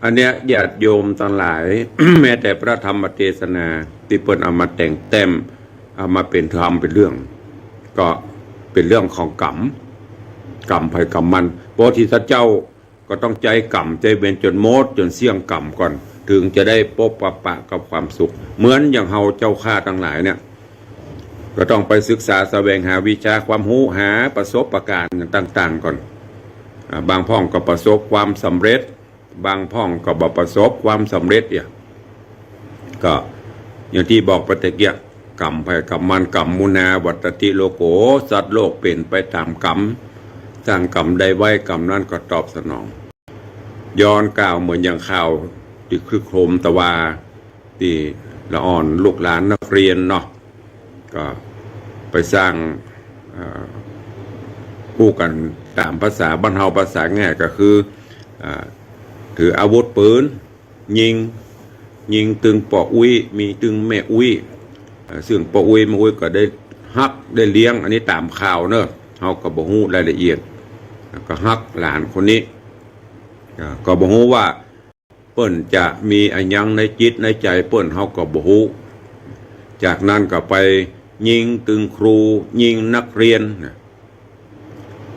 อันเนี้ยญาติโยมตังหลาย แม้แต่พระธรรมเตสนาตี้เปิ้นเอามาแต่งแต้ม เอามาเป๋นธรรมเป๋นเรื่อง ก็เป๋นเรื่องของกรรม กรรมใผกรรมมัน โพธิสัตว์เจ้าก็ต้องใจ๊กรรมใจ๊เวรจ๋นหมดจ๋นเสี้ยงกรรมก่อน เถิงจะได้ปบปะกับความสุข เหมือนอย่างเฮาเจ้าข้าตังหลายเนี่ย ก็ต้องไปศึกษาแสวงหาวิชาความฮู้ หาประสบการณ์ต่างๆ ก่อน อ่า บางพ่องก็ประสบความสำเร็จ บางพ่องก็บ่ประสบความสำเร็จเนี่ย ก็อย่างตี้บอกไปตะเกียะ กรรมใผกรรมมัน กัมมุนาวัตตติโลโก สัตว์โลกเป๋นไปต๋ามกรรม สร้างกรรมใดไว้ กรรมนั้นก็ตอบสนอง ย้อนกล่าวเหมือนอย่างข่าวตี้ครึกโครมตะวา ตี้ละอ่อนลูกหลานนักเรียนเนาะ ก็ไปสร้าง เอ่อ ฮู้กั๋นต๋ามภาษาบ้านเฮา ภาษาง่ายก็คือ อ่า ถืออาวุธปืน ยิง ยิงตึงป้ออุ๊ย มีตึงแม่อุ๊ย เอ่อ ซึ่งป้ออุ๊ยแม่อุ๊ยก็ได้ฮักได้เลี้ยง อันนี้ต๋ามข่าวเนาะ เฮาก็บ่ฮู้รายละเอียด ก็ฮักหลานคนนี้ อ่า ก็บ่ฮู้ว่าเปิ้นจะมีอะหยังในจิตในใจ๋เปิ้น เฮาก็บ่ฮู้ จากนั้นก็ไปยิงตึงครู ยิงนักเรียนนะ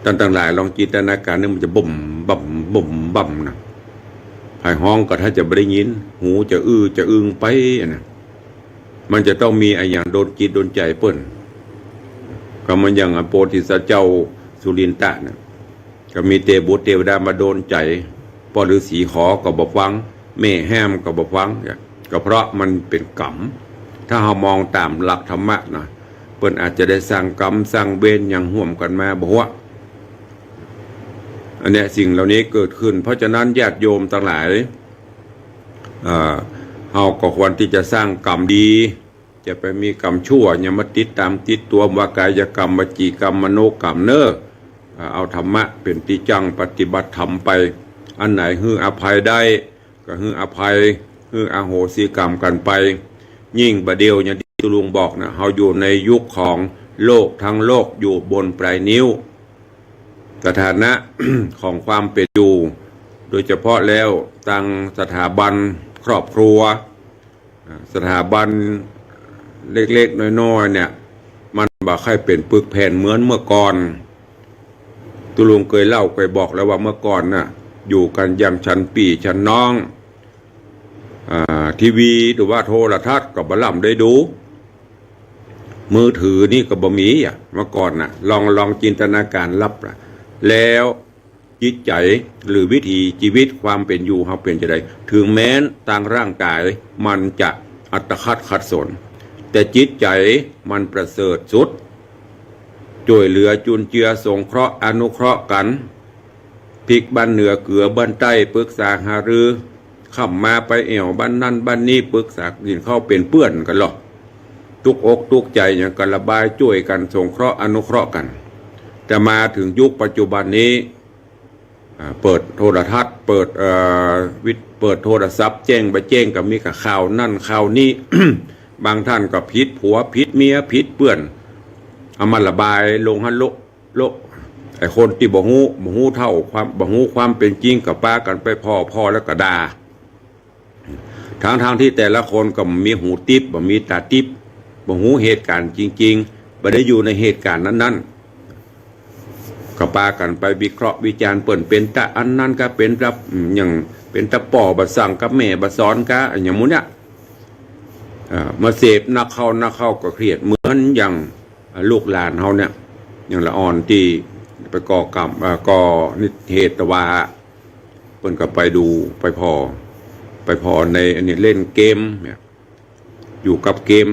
ต้านตังหลายลองจินตนาก๋ารนี่ มันจะบึ้มบั้ม บึ้มบั้มนะ ใผฮ้องก็ถ้าจะบ่ได้ยิน หูจะอื้อจะอึงไปอะนะ มันจะต้องมีอะหยังโดนจิตโดนใจ๋เปิ้น ก็เหมือนอย่างโพธิสัตว์เจ้าสุรินทะนะ ก็มีเตบุตรเตวดามาโดนใจ๋ ป้อฤๅษีขอก็บ่ฟัง แม่ห้ามก็บ่ฟัง ก็เพราะมันเป๋นกรรม ถ้าเฮามองต๋ามหลักธรรมะนะ เปิ้นอาจจะได้สร้างกรรมสร้างเวรหยังฮ่วมกั๋นมาบ่ฮู้ อันเนี้ยสิ่งเหล่านี้เกิดขึ้น เพราะฉะนั้นญาติโยมตังหลาย เอ่อ เฮาก็ควรตี้จะสร้างกรรมดี อย่าไปมีกรรมชั่ว อย่ามาติดต๋ามติดตั๋ว ว่ากายกรรม วจีกรรม มโนกรรมเน่อ อ่า เอาธรรมะเป๋นตี้จั้งปฏิบัติธรรมไป อันไหนหื้ออภัยได้ ก็หื้ออภัย หื้ออโหสิกรรมกั๋นไป ยิ่งบ่าเดี่ยวอย่างตี้ตุ๊ลุงบอกนะ เฮาอยู่ในยุคของโลก ทั้งโลกอยู่บนปลายนิ้ว สถานะ ของความเป๋นอยู่ โดยเฉพาะแล้วตางสถาบันครอบครัว อ่า สถาบันเล็กๆ น้อยๆ เนี่ย มันบ่ใค่เป๋นปึกแผ่นเหมือนเมื่อก่อน ตุ๊ลุงเกยเล่าเกยบอกแล้วว่าเมื่อก่อนน่ะ อยู่กั๋นอย่างฉันปี้ฉันน้อง อ่า ทีวีหรือว่าโทรทัศน์ก็บ่ล่ำได้ดู มือถือนี่ก็บ่มีอะ เมื่อก่อนน่ะ ลอง ลองจินตนาการลับนะ แล้วจิตใจ๋หรือวิถีชีวิตความเป๋นอยู่เฮาเป๋นจะใด ถึงแม้นตางร่างกายมันจะอัตคัดขัดสน แต่จิตใจ๋มันประเสริฐสุด จ้วยเหลือจุนเจือสงเคราะห์อนุเคราะห์กั๋น พลิกบ้านเหนือเกือบ้านใต้ ปรึกษาหารือ ค่ำมาไปแอ่วบ้านนั้นบ้านนี้ ปรึกษากิ๋นข้าวเป๋นเปื้อนกั๋นลอ ตุ๊กอกตุ๊กใจ๋หยังก็ระบายจ้วยกั๋น สงเคราะห์อนุเคราะห์กั๋น แต่มาถึงยุคปัจจุบันนี้ อ่า เปิดโทรทัศน์ เปิด เอ่อ วิท- เปิดโทรศัพท์ แจ้งบ่าแจ้งก็มีกับข่าวนั่นข่าวนี้ บางท่านก็ผิดผัวผิดเมียผิดเปื้อน เอามาระบายลงหั้นโละ โละ ไอ้คนตี้บ่ฮู้ บ่ฮู้เต้าความ บ่ฮู้ความเป๋นจริงก็ปากั๋นไปผ่อ ผ่อแล้วก็ด่า ทั้งๆ ตี้แต่ละคนก็บ่มีหูติ๊บ บ่มีต๋าติ๊บ บ่ฮู้เหตุก๋ารณ์จริงๆ บ่ได้อยู่ในเหตุก๋ารณ์นั้นๆ ก็ปากั๋นไปวิเคราะห์วิจารณ์เปิ้น เป๋นต๋าอันนั้นกา เป๋นต๋า อืม อย่าง เป๋นต๋าป้อบ่สั่งกา แม่บ่สอนกา อะหยังหมู่เนี่ย อ่า มาเสพนักเข้านักเข้าก็เครียด เหมือนอย่าง อ่า ลูกหลานเฮาเนี่ย อย่างละอ่อนตี้ไปก่อกรรม อ่า ก่อนิเหตุว่า เปิ้นก็ไปดู ไปผ่อ ไปผ่อในอันนี้เล่นเกมเนี่ย อยู่กับเกม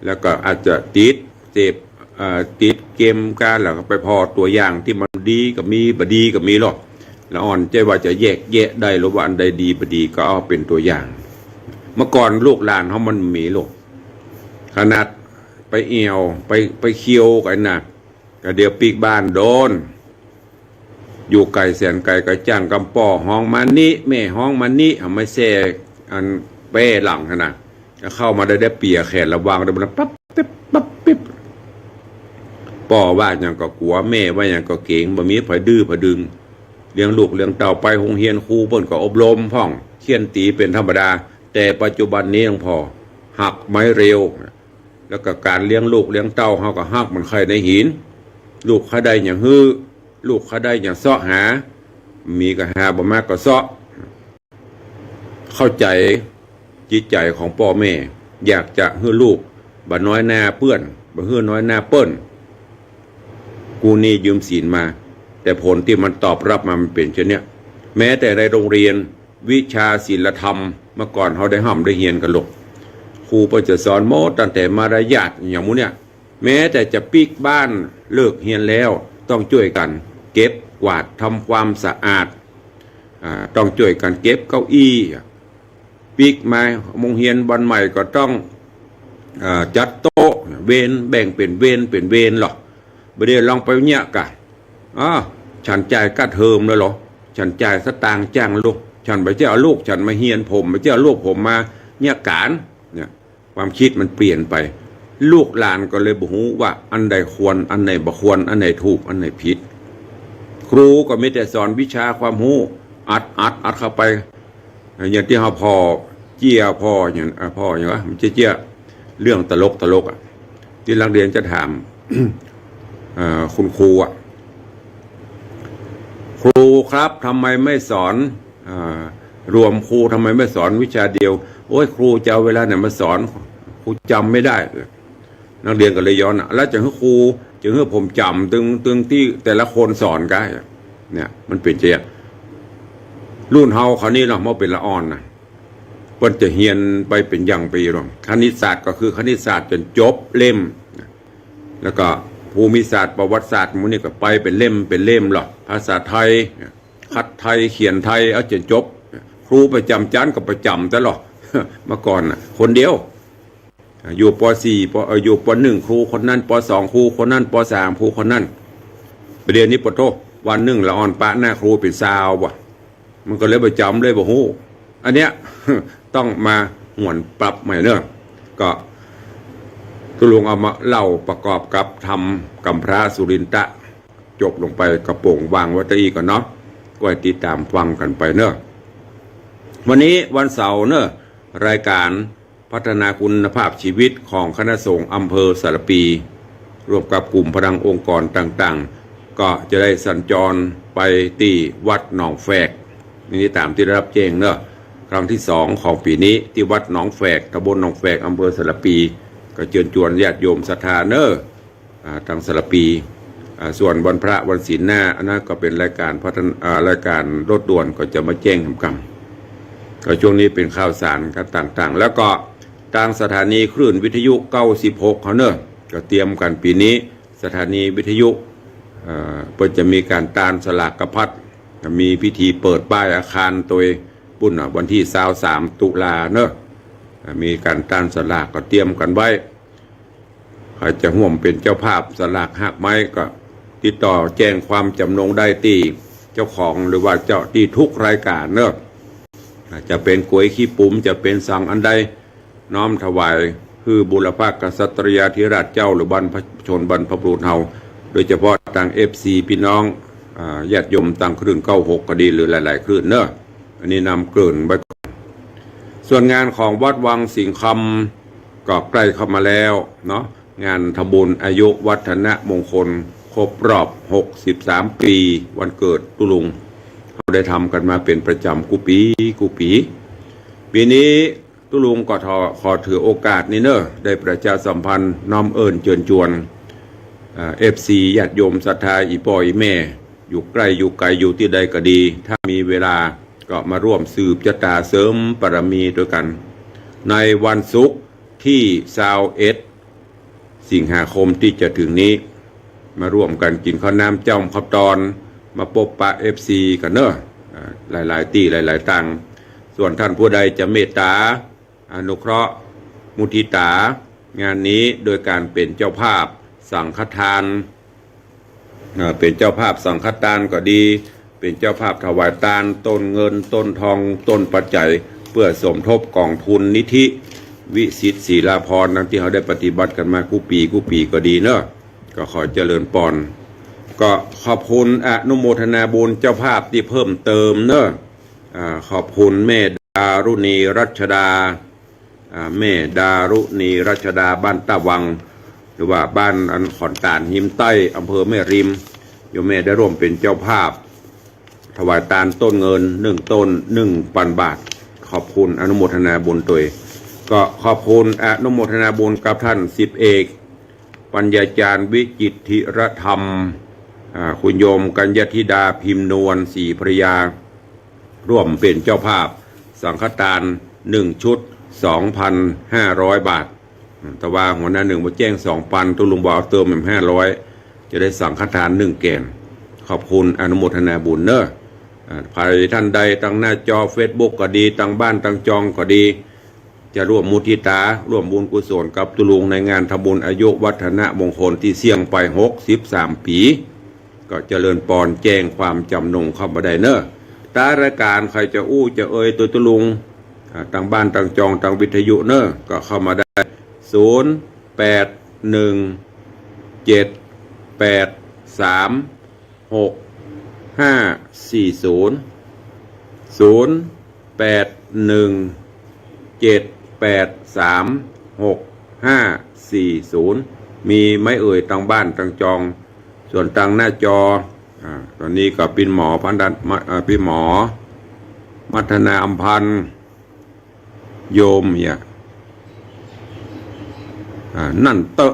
แล้วก็อาจจะติดเสพ อ่า ติดเกมกา แล้วก็ไปผ่อตั๋วอย่างตี้มันดีก็มี บ่ดีก็มีลอ ละอ่อนใจ้ว่าจะแยกแยะได้ลอว่าอันใดดีบ่ดี ก็เอาเป๋นตั๋วอย่าง เมื่อก่อนลูกหลานเฮามันบ่มีลอ ขนาดไปแอ่ว ไป ไปเคี่ยวกั๋นนะ ก็เดี๋ยวปิ๊กบ้านโดน อยู่ไก๋แสนไก๋ก็จ้างกำป้อฮ้องมานี้แม่ฮ้องมานี้ เอามาแซ่อันแป้หลังหั้นนะ เข้ามาได้ ได้เปียแขนระวังได้บ่นะ ปั๊บปิ๊บ ปั๊บปิ๊บ ป้อว่าหยังก็กั๋ว แม่ว่าหยังก็เก๋ง บ่มีใผดื้อใผดึง เลี้ยงลูกเลี้ยงเต้า ไปโฮงเฮียนครูเปิ้นก็อบรมพ่อง เฆี่ยนตี๋เป๋นธรรมดา แต่ปัจจุบันนี้หลวงพ่อหักไม้เร็ว แล้วก็ก๋านเลี้ยงลูกเลี้ยงเต้าเฮาก็หักเหมือนไข่ในหิน ลูกใค่ได้หยังหื้อ ลูกใค่ได้หยังเซาะหา มีก็หา บ่มาก็เซาะ เข้าใจ๋จิตใจ๋ของป้อแม่ อยากจะหื้อลูกบ่น้อยหน้าเปื้อน บ่หื้อน้อยหน้าเปิ้น กู้หนี้ยืมสินมา แต่ผลตี้มันตอบรับมามันเป๋นเจ้าเนี้ย แม้แต่ในโฮงเฮียนวิชาศีลธรรม เมื่อก่อนเฮาได้ฮ่ำได้เฮียนกั๋นลอ ครูเปิ้นจะสอนหมด ตั้งแต่มารยาทอะหยังหมู่เนี่ย แม้แต่จะปิ๊กบ้านเลิกเฮียนแล้ว ต้องจ้วยกั๋นเก็บกวาดทำความสะอาด อ่า ต้องจ้วยกั๋นเก็บเก้าอี้ ปิ๊กมาโฮงเฮียนบ่อนใหม่ก็ต้อง อ่า จัดโต๊ะ เวร แบ่งเป๋นเวร เป๋นเวรลอ บ่าเดี่ยวลองไปเยียะก่ะ อ้อ ฉันจ่ายก้าเทอมแล้วลอ ฉันจ่ายสตางค์จ้างลูก ฉันบ่ใจ้เอาลูกฉันมาเฮียน ผมบ่ใจ้เอาลูกผมมาเยียะก๋าน เนี่ย ความคิดมันเปลี่ยนไป ลูกหลานก็เลยบ่ฮู้ว่าอันใดควร อันไหนบ่ควร อันไหนถูก อันไหนผิด ครูก็มีแต่สอนวิชาความฮู้ อัด อัด อัดเข้าไป อย่างตี้เฮาผ่อเจี้ย ผ่อหยัง อ่า ผ่อหยังวะ มันเจี้ย เรื่องตลกตลกอะ ตี้นักเรียนจะถาม เอ่อ คุณครูอะ ครูครับ ทำไมไม่สอน อ่า รวม ครูทำไมไม่สอนวิชาเดียว โอ้ย ครูจะเอาเวลาไหนมาสอน ครูจ๋ำไม่ได้ นักเรียนก็เลยย้อนอะ แล้วจะหื้อครู จะหื้อผมจ๋ำตึง ตึงตี้แต่ละคนสอนกา เนี่ย มันเป๋นจะ รุ่นเฮาคราวนี้เนาะ เมื่อเป๋นละอ่อนนะ เปิ้นจะเฮียนไปเป๋นอย่างปี๋เนาะ คณิตศาสตร์ก็คือคณิตศาสตร์จ๋นจบเล่ม แล้วก็ภูมิศาสตร์ ประวัติศาสตร์ หมู่นี้ก็ไปเป๋นเล่ม เป๋นเล่มลอ ภาษาไทย ขัดไทย เขียนไทย เอาจ๋นจบ ครูประจ๋ำจั๊นก็ประจ๋ำตลอด เมื่อก่อนน่ะ คนเดียว อ่า อยู่ ป.สี่ ป.- เอ่อ อยู่ ป.หนึ่ง ครูคนนั้น ป.สอง ครูคนนั้น ป.สาม ครูคนนั้น ประเดี๋ยวนี้ปะโธ่ วันนึ่งละอ่อนปะหน้าครูเป๋นซาวบ่ะ มันก็เลยบ่จ๋ำเลยบ่ฮู้ อันเนี้ย ต้องมาหวนปรับใหม่เนาะ ก็ตุ๊ลุงเอามาเล่าประกอบกับธรรมกำพร้าสุรินทะ จบลงไปกระป๋องวางไว้ตะอี้ก่อนเนาะ ก็ให้ติดต๋ามฟังกั๋นไปเนาะ วันนี้วันเสาร์เนาะ รายก๋าน พัฒนาคุณภาพชีวิตของคณะสงฆ์อำเภอสารภี ร่วมกับกลุ่มพลังองค์กรต่างๆ ก็จะได้สัญจรไปตี้วัดหนองแฝก นี่ต๋ามตี้ได้ฮับแจ้งเนาะ ครั้งตี้สองของปี๋นี้ ตี้วัดหนองแฝก ตำบลหนองแฝก อำเภอสารภี ก็เจิญจวนญาติโยมศรัทธาเนาะ อ่า ตางสารภี อ่า ส่วนวันพระวันศีลหน้า อันนั้นก็เป๋นรายก๋านพัฒน- อ่า รายก๋านรถด่วนก็จะมาแจ้งกำกำ ก็ช่วงนี้เป๋นข่าวสารกันต่างๆ แล้วก็ตางสถานีคลื่นวิทยุ เก้าสิบหก เขาเนาะ ก็เตรียมกั๋นปี๋นี้ สถานีวิทยุ เอ่อ เปิ้นจะมีก๋านตานสลากพัด จะมีพิธีเปิดป้ายอาคารโตยปุ้นน่ะ วันตี้ซาวสาม ตุลาเนาะ อ่า มีก๋านตานสลากก็เตรียมกั๋นไว้ ใผจะฮ่วมเป๋นเจ้าภาพสลากฮากไม้ก็ติดต่อแจ้งความจ๋ำนงได้ตี้เจ้าของหรือว่าเจ้าตี้ทุกรายก๋านเนาะ อาจจะเป๋นก๋วยขี้ปุ๋ม จะเป๋นสังอันใด น้อมถวายหื้อบุรพกษัตริยาธิราชเจ้าหรือบรรพชนบรรพบุรุษเฮา โดยเฉพาะตาง เอฟซี ปี้น้อง อ่า ญาติโยมตางคลื่น เก้าหก ก็ดี หรือหลายๆ คลื่นเนาะ อันนี้นำเกริ่นไว้ก่อน ส่วนงานของวัดวังสิงห์คำก็ใกล้เข้ามาแล้วเนาะ งานทำบุญอายุวัฒนมงคลครบรอบ หกสิบสาม ปี๋วันเกิดตุ๊ลุง เฮาได้ทำกั๋นมาเป๋นประจ๋ำกู้ปี๋กู้ปี๋ ปี๋นี้ตุ๊ลุงก็ขอ- ขอถือโอกาสนี้เนาะ ได้ประชาสัมพันธ์น้อมเอิ้นเจิญจวน เอ่อ เอฟซี ญาติโยมศรัทธาอี่ป้ออี่แม่ อยู่ใก้อยู่ไก๋อยู่ตี้ใดก็ดี ถ้ามีเวลาก็มาร่วมสืบจะต๋าเสริมบารมีตวยกั๋น ในวันศุกร์ตี้ ซาวเอ็ด สิงหาคมตี้จะเถิงนี้ มาร่วมกั๋นกิ๋นข้าวน้ำจ้อมข้าวตอน มาปบปะ เอฟซี กั๋นเนาะ อ่า หลายๆ ตี้หลายๆ ตาง ส่วนต้านผู้ใดจะเมตต๋า อนุเคราะห์ มุทิตา งานนี้โดยก๋านเป๋นเจ้าภาพสังฆทาน เอ่อ เป๋นเจ้าภาพสังฆทานก็ดี เป๋นเจ้าภาพถวายตาน ต้นเงิน ต้นทอง ต้นปัจจัย เปื้อสมทบก๋องทุนนิธิวิสิทธิ์ศรีลาภรณ์ ดังตี้เฮาได้ปฏิบัติกั๋นมากู้ปี๋กู้ปี๋ก็ดีเนาะ ก็ขอเจริญปอน ก็ขอบคุณอนุโมทนาบุญเจ้าภาพตี้เพิ่มเติมเนาะ อ่า ขอบคุณแม่ดารุณีรัชดา อ่า แม่ดารุณีรัชดาบ้านต้าวัง หรือว่าบ้านอันขอนตาลฮิมใต้ อำเภอแม่ริม โยมแม่ได้ร่วมเป๋นเจ้าภาพ ถวายตานต้นเงินหนึ่งต้นหนึ่งปันบาท ขอบคุณอนุโมทนาบุญตวย ก็ขอบคุณอนุโมทนาบุญกับต้านสิบเอก ปัญญาจารย์วิจิตรธีรธรรม อ่า คุณโยมกัญญธิดาพิมพ์นวลศรีภรรยา ร่วมเป๋นเจ้าภาพสังฆทานหนึ่งชุด สองพันห้าร้อยบาท อืม แต่ว่าหัวหน้าหนึ่งบ่แจ้งสองปัน ตุ๊ลุงบ่เอาเติมแหมห้าร้อย จะได้สังฆทานหนึ่งแก่น ขอบคุณอนุโมทนาบุญเนาะ อ่า ใผต้านใดตางหน้าจอเฟซบุ๊กก็ดี ตางบ้านตางจองก็ดี จะร่วมมุทิตา ร่วมบุญกุศลกับตุ๊ลุงในงานทำบุญอายุวัฒนมงคลตี้เสี้ยงไปหกสิบสามปี๋ ก็เจริญปอนแจ้งความจ๋ำนงเข้ามาได้เนาะ ตางรายก๋านใผจะอู้จะเอ่ยตวยตุ๊ลุง อ่า ตางบ้านตางจองตางวิทยุเนาะ ก็เข้ามาได้ ศูนย์ แปด หนึ่ง เจ็ด แปด สาม หก ห้า สี่ ศูนย์ ศูนย์ แปด หนึ่ง เจ็ด แปด สาม หก ห้า สี่ ศูนย์ มีไหมเอ่ยตางบ้านตางจอง ส่วนตางหน้าจอ อ่า ต๋อนนี้ก็ปี้หมอพันดัน- มา- อ่า ปี้หมอ มัทนาอำพันธ์ โยมเนี่ย อ่า นั่นเต๊อะ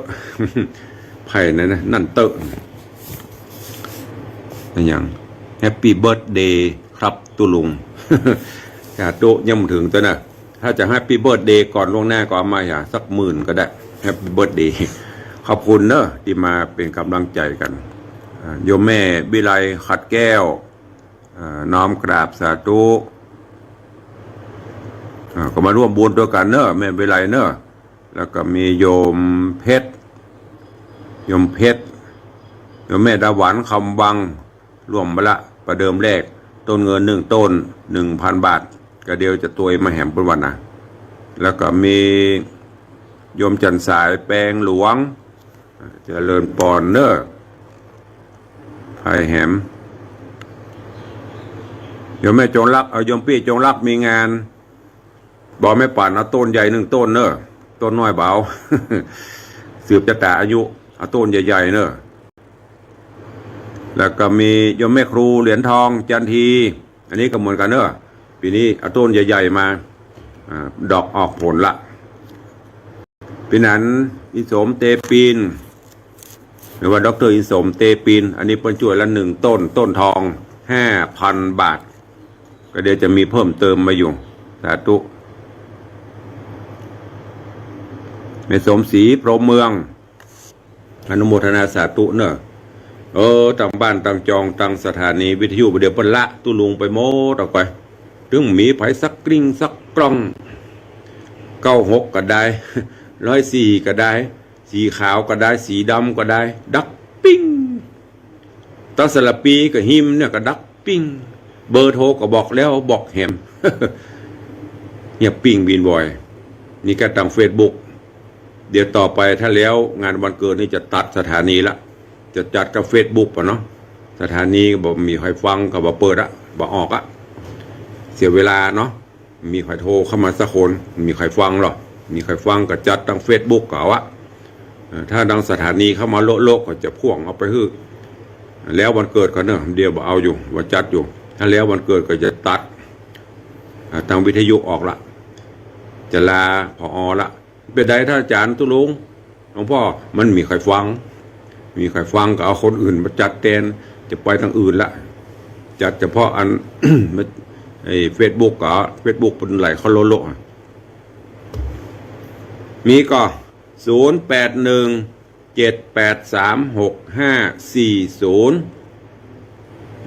ใผนะนะ นั่นเต๊อะ อะหยัง แฮปปี้เบิร์ธเดย์ครับตุ๊ลุง สาธุ ยังบ่เถิงเต๊อะนะ ถ้าจะแฮปปี้เบิร์ธเดย์ก่อนล่วงหน้าก็เอามาอย่าสักหมื่นก็ได้ แฮปปี้เบิร์ธเดย์ ขอบคุณเนาะตี้มาเป๋นก๋ำลังใจ๋กั๋น อ่า โยมแม่วิไลขัดแก้ว อ่า น้อมกราบสาธุ อ่า ก็มาร่วมบุญตวยกั๋นเนาะ แม่วิไลเนาะ แล้วก็มีโยมเพชร โยมเพชร โยมแม่ดาหวัน คำวัง ร่วมไปละ ประเดิมแรก ต้นเงินหนึ่งต้น หนึ่งพันบาท ก็เดี๋ยวจะตวยมาแหมเปิ้นว่านะ แล้วก็มีโยมจันทร์สาย แปงหลวง เจริญปอนเนอะ ไผแหม โยมแม่จงรัก เอา โยมปี้จงรัก มีงาน บอกแม่ป่านเอาต้นใหญ่หนึ่งต้นเนอะ ต้นน้อยบ่เอา สืบจะต๋าอายุ เอาต้นใหญ่ๆเนอะ แล้วก็มีโยมแม่ครูเหรียญทอง จันที อันนี้ก็เหมือนกั๋นเนอะ ปี๋นี้เอาต้นใหญ่ๆมา อ่า ดอกออกผลละ ปี๋นั้น อินสม เตปิน หรือว่าด็อกเตอร์อินสม เตปิน อันนี้เปิ้นจ้วยละหนึ่งต้น ต้นทอง ห้าพันบาท ก็เดี๋ยวจะมีเพิ่มเติมมาอยู่ สาธุ แม่สมศรี พรหมเมือง อนุโมทนาสาธุเนอะ เออ ตังบ้านตังจอง ตังสถานีวิทยุ เดี๋ยวเปิ้นละตุ๊ลุงไปหมดออกไป ตึงมีไผสักกริ้งสักกล้อง เก้าหกก็ได้ ร้อยสี่ก็ได้ สีขาวก็ได้ สีดำก็ได้ ดักปิ้ง ตังสระปีก็หิมเนี่ยก็ดักปิ้ง เบอร์โทรก็บอกแล้วบอกแหม เงียบปิ้งบินบ่อย นี่ก็ตังเฟซบุ๊ก เดี๋ยวต่อไปถ้าแล้วงานวันเกิดนี่จะตัดสถานีละ จะจัดกับเฟซบุ๊กปะเนาะ สถานีก็บ่มีใผฟัง ก็บ่เปิดอะ บ่ออกอะ เสียเวลาเนาะ มีใผโทรเข้ามาสักคน มีใผฟังหรอ มีใผฟังก็จัดตังเฟซบุ๊กก็เอาอะ เอ่อ ถ้าตังสถานีเข้ามาโละๆ ก็จะพ่วงเอาไปหื้อ แล้ววันเกิดก็เนอะ เดี๋ยวบ่เอาอยู่ บ่จัดอยู่ ถ้าแล้ววันเกิดก็จะตัด อ่า ตังวิทยุออกละ จะลา ผอ ละ เป๋นใดท่านอาจ๋ารย์ตุ๊ลุง หลวงป้อ มันมีใผฟัง มีใผฟังก็เอาคนอื่นมาจัดแตน จะไปตังอื่นละ จัดเฉพาะอัน ไอ้เฟซบุ๊กก็ เฟซบุ๊กเปิ้นไหลเข้าโละๆ อะ มีก็ ศูนย์แปดหนึ่ง เจ็ดแปดสาม หกห้าสี่ศูนย์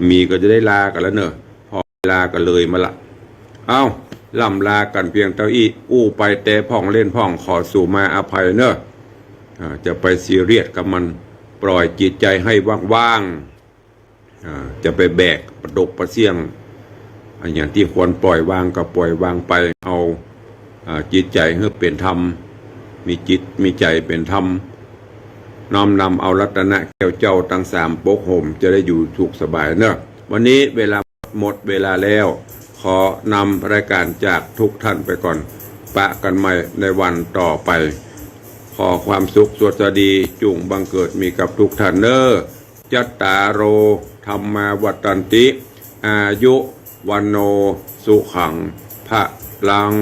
มีก็จะได้ลากั๋นแล้วเนอะ พอเวลาก็เลยมาละ เอ้า ล่ำลากั๋นเพียงเต้าอี้ อู้ไปแต่พ่องเล่นพ่อง ขอสู่มาอภัยเนอะ อ่า จะไปซีเรียสกับมัน ปล่อยจิตใจให้ว่างๆ อ่า จะไปแบกปะดกปะเสี้ยง อ่า อย่างตี้ควรปล่อยวางก็ปล่อยวางไป เอา อ่า จิตใจหื้อเป๋นธรรม มีจิตมีใจ๋เป๋นธรรม น้อมนำเอารัตนะแก้วเจ้าตังสามปกห่ม จะได้อยู่สุขสบายเนอะ วันนี้เวลาหมดเวลาแล้ว ขอนำรายการจากทุกท่านไปก่อน ปะกั๋นใหม่ในวันต่อไป ขอความสุขสวัสดีจุ่งบังเกิดมีกับทุกท่านเนอะ จัตตาโร ธัมมา วัฑฒันติ อายุ วัณโณ สุขัง พะลัง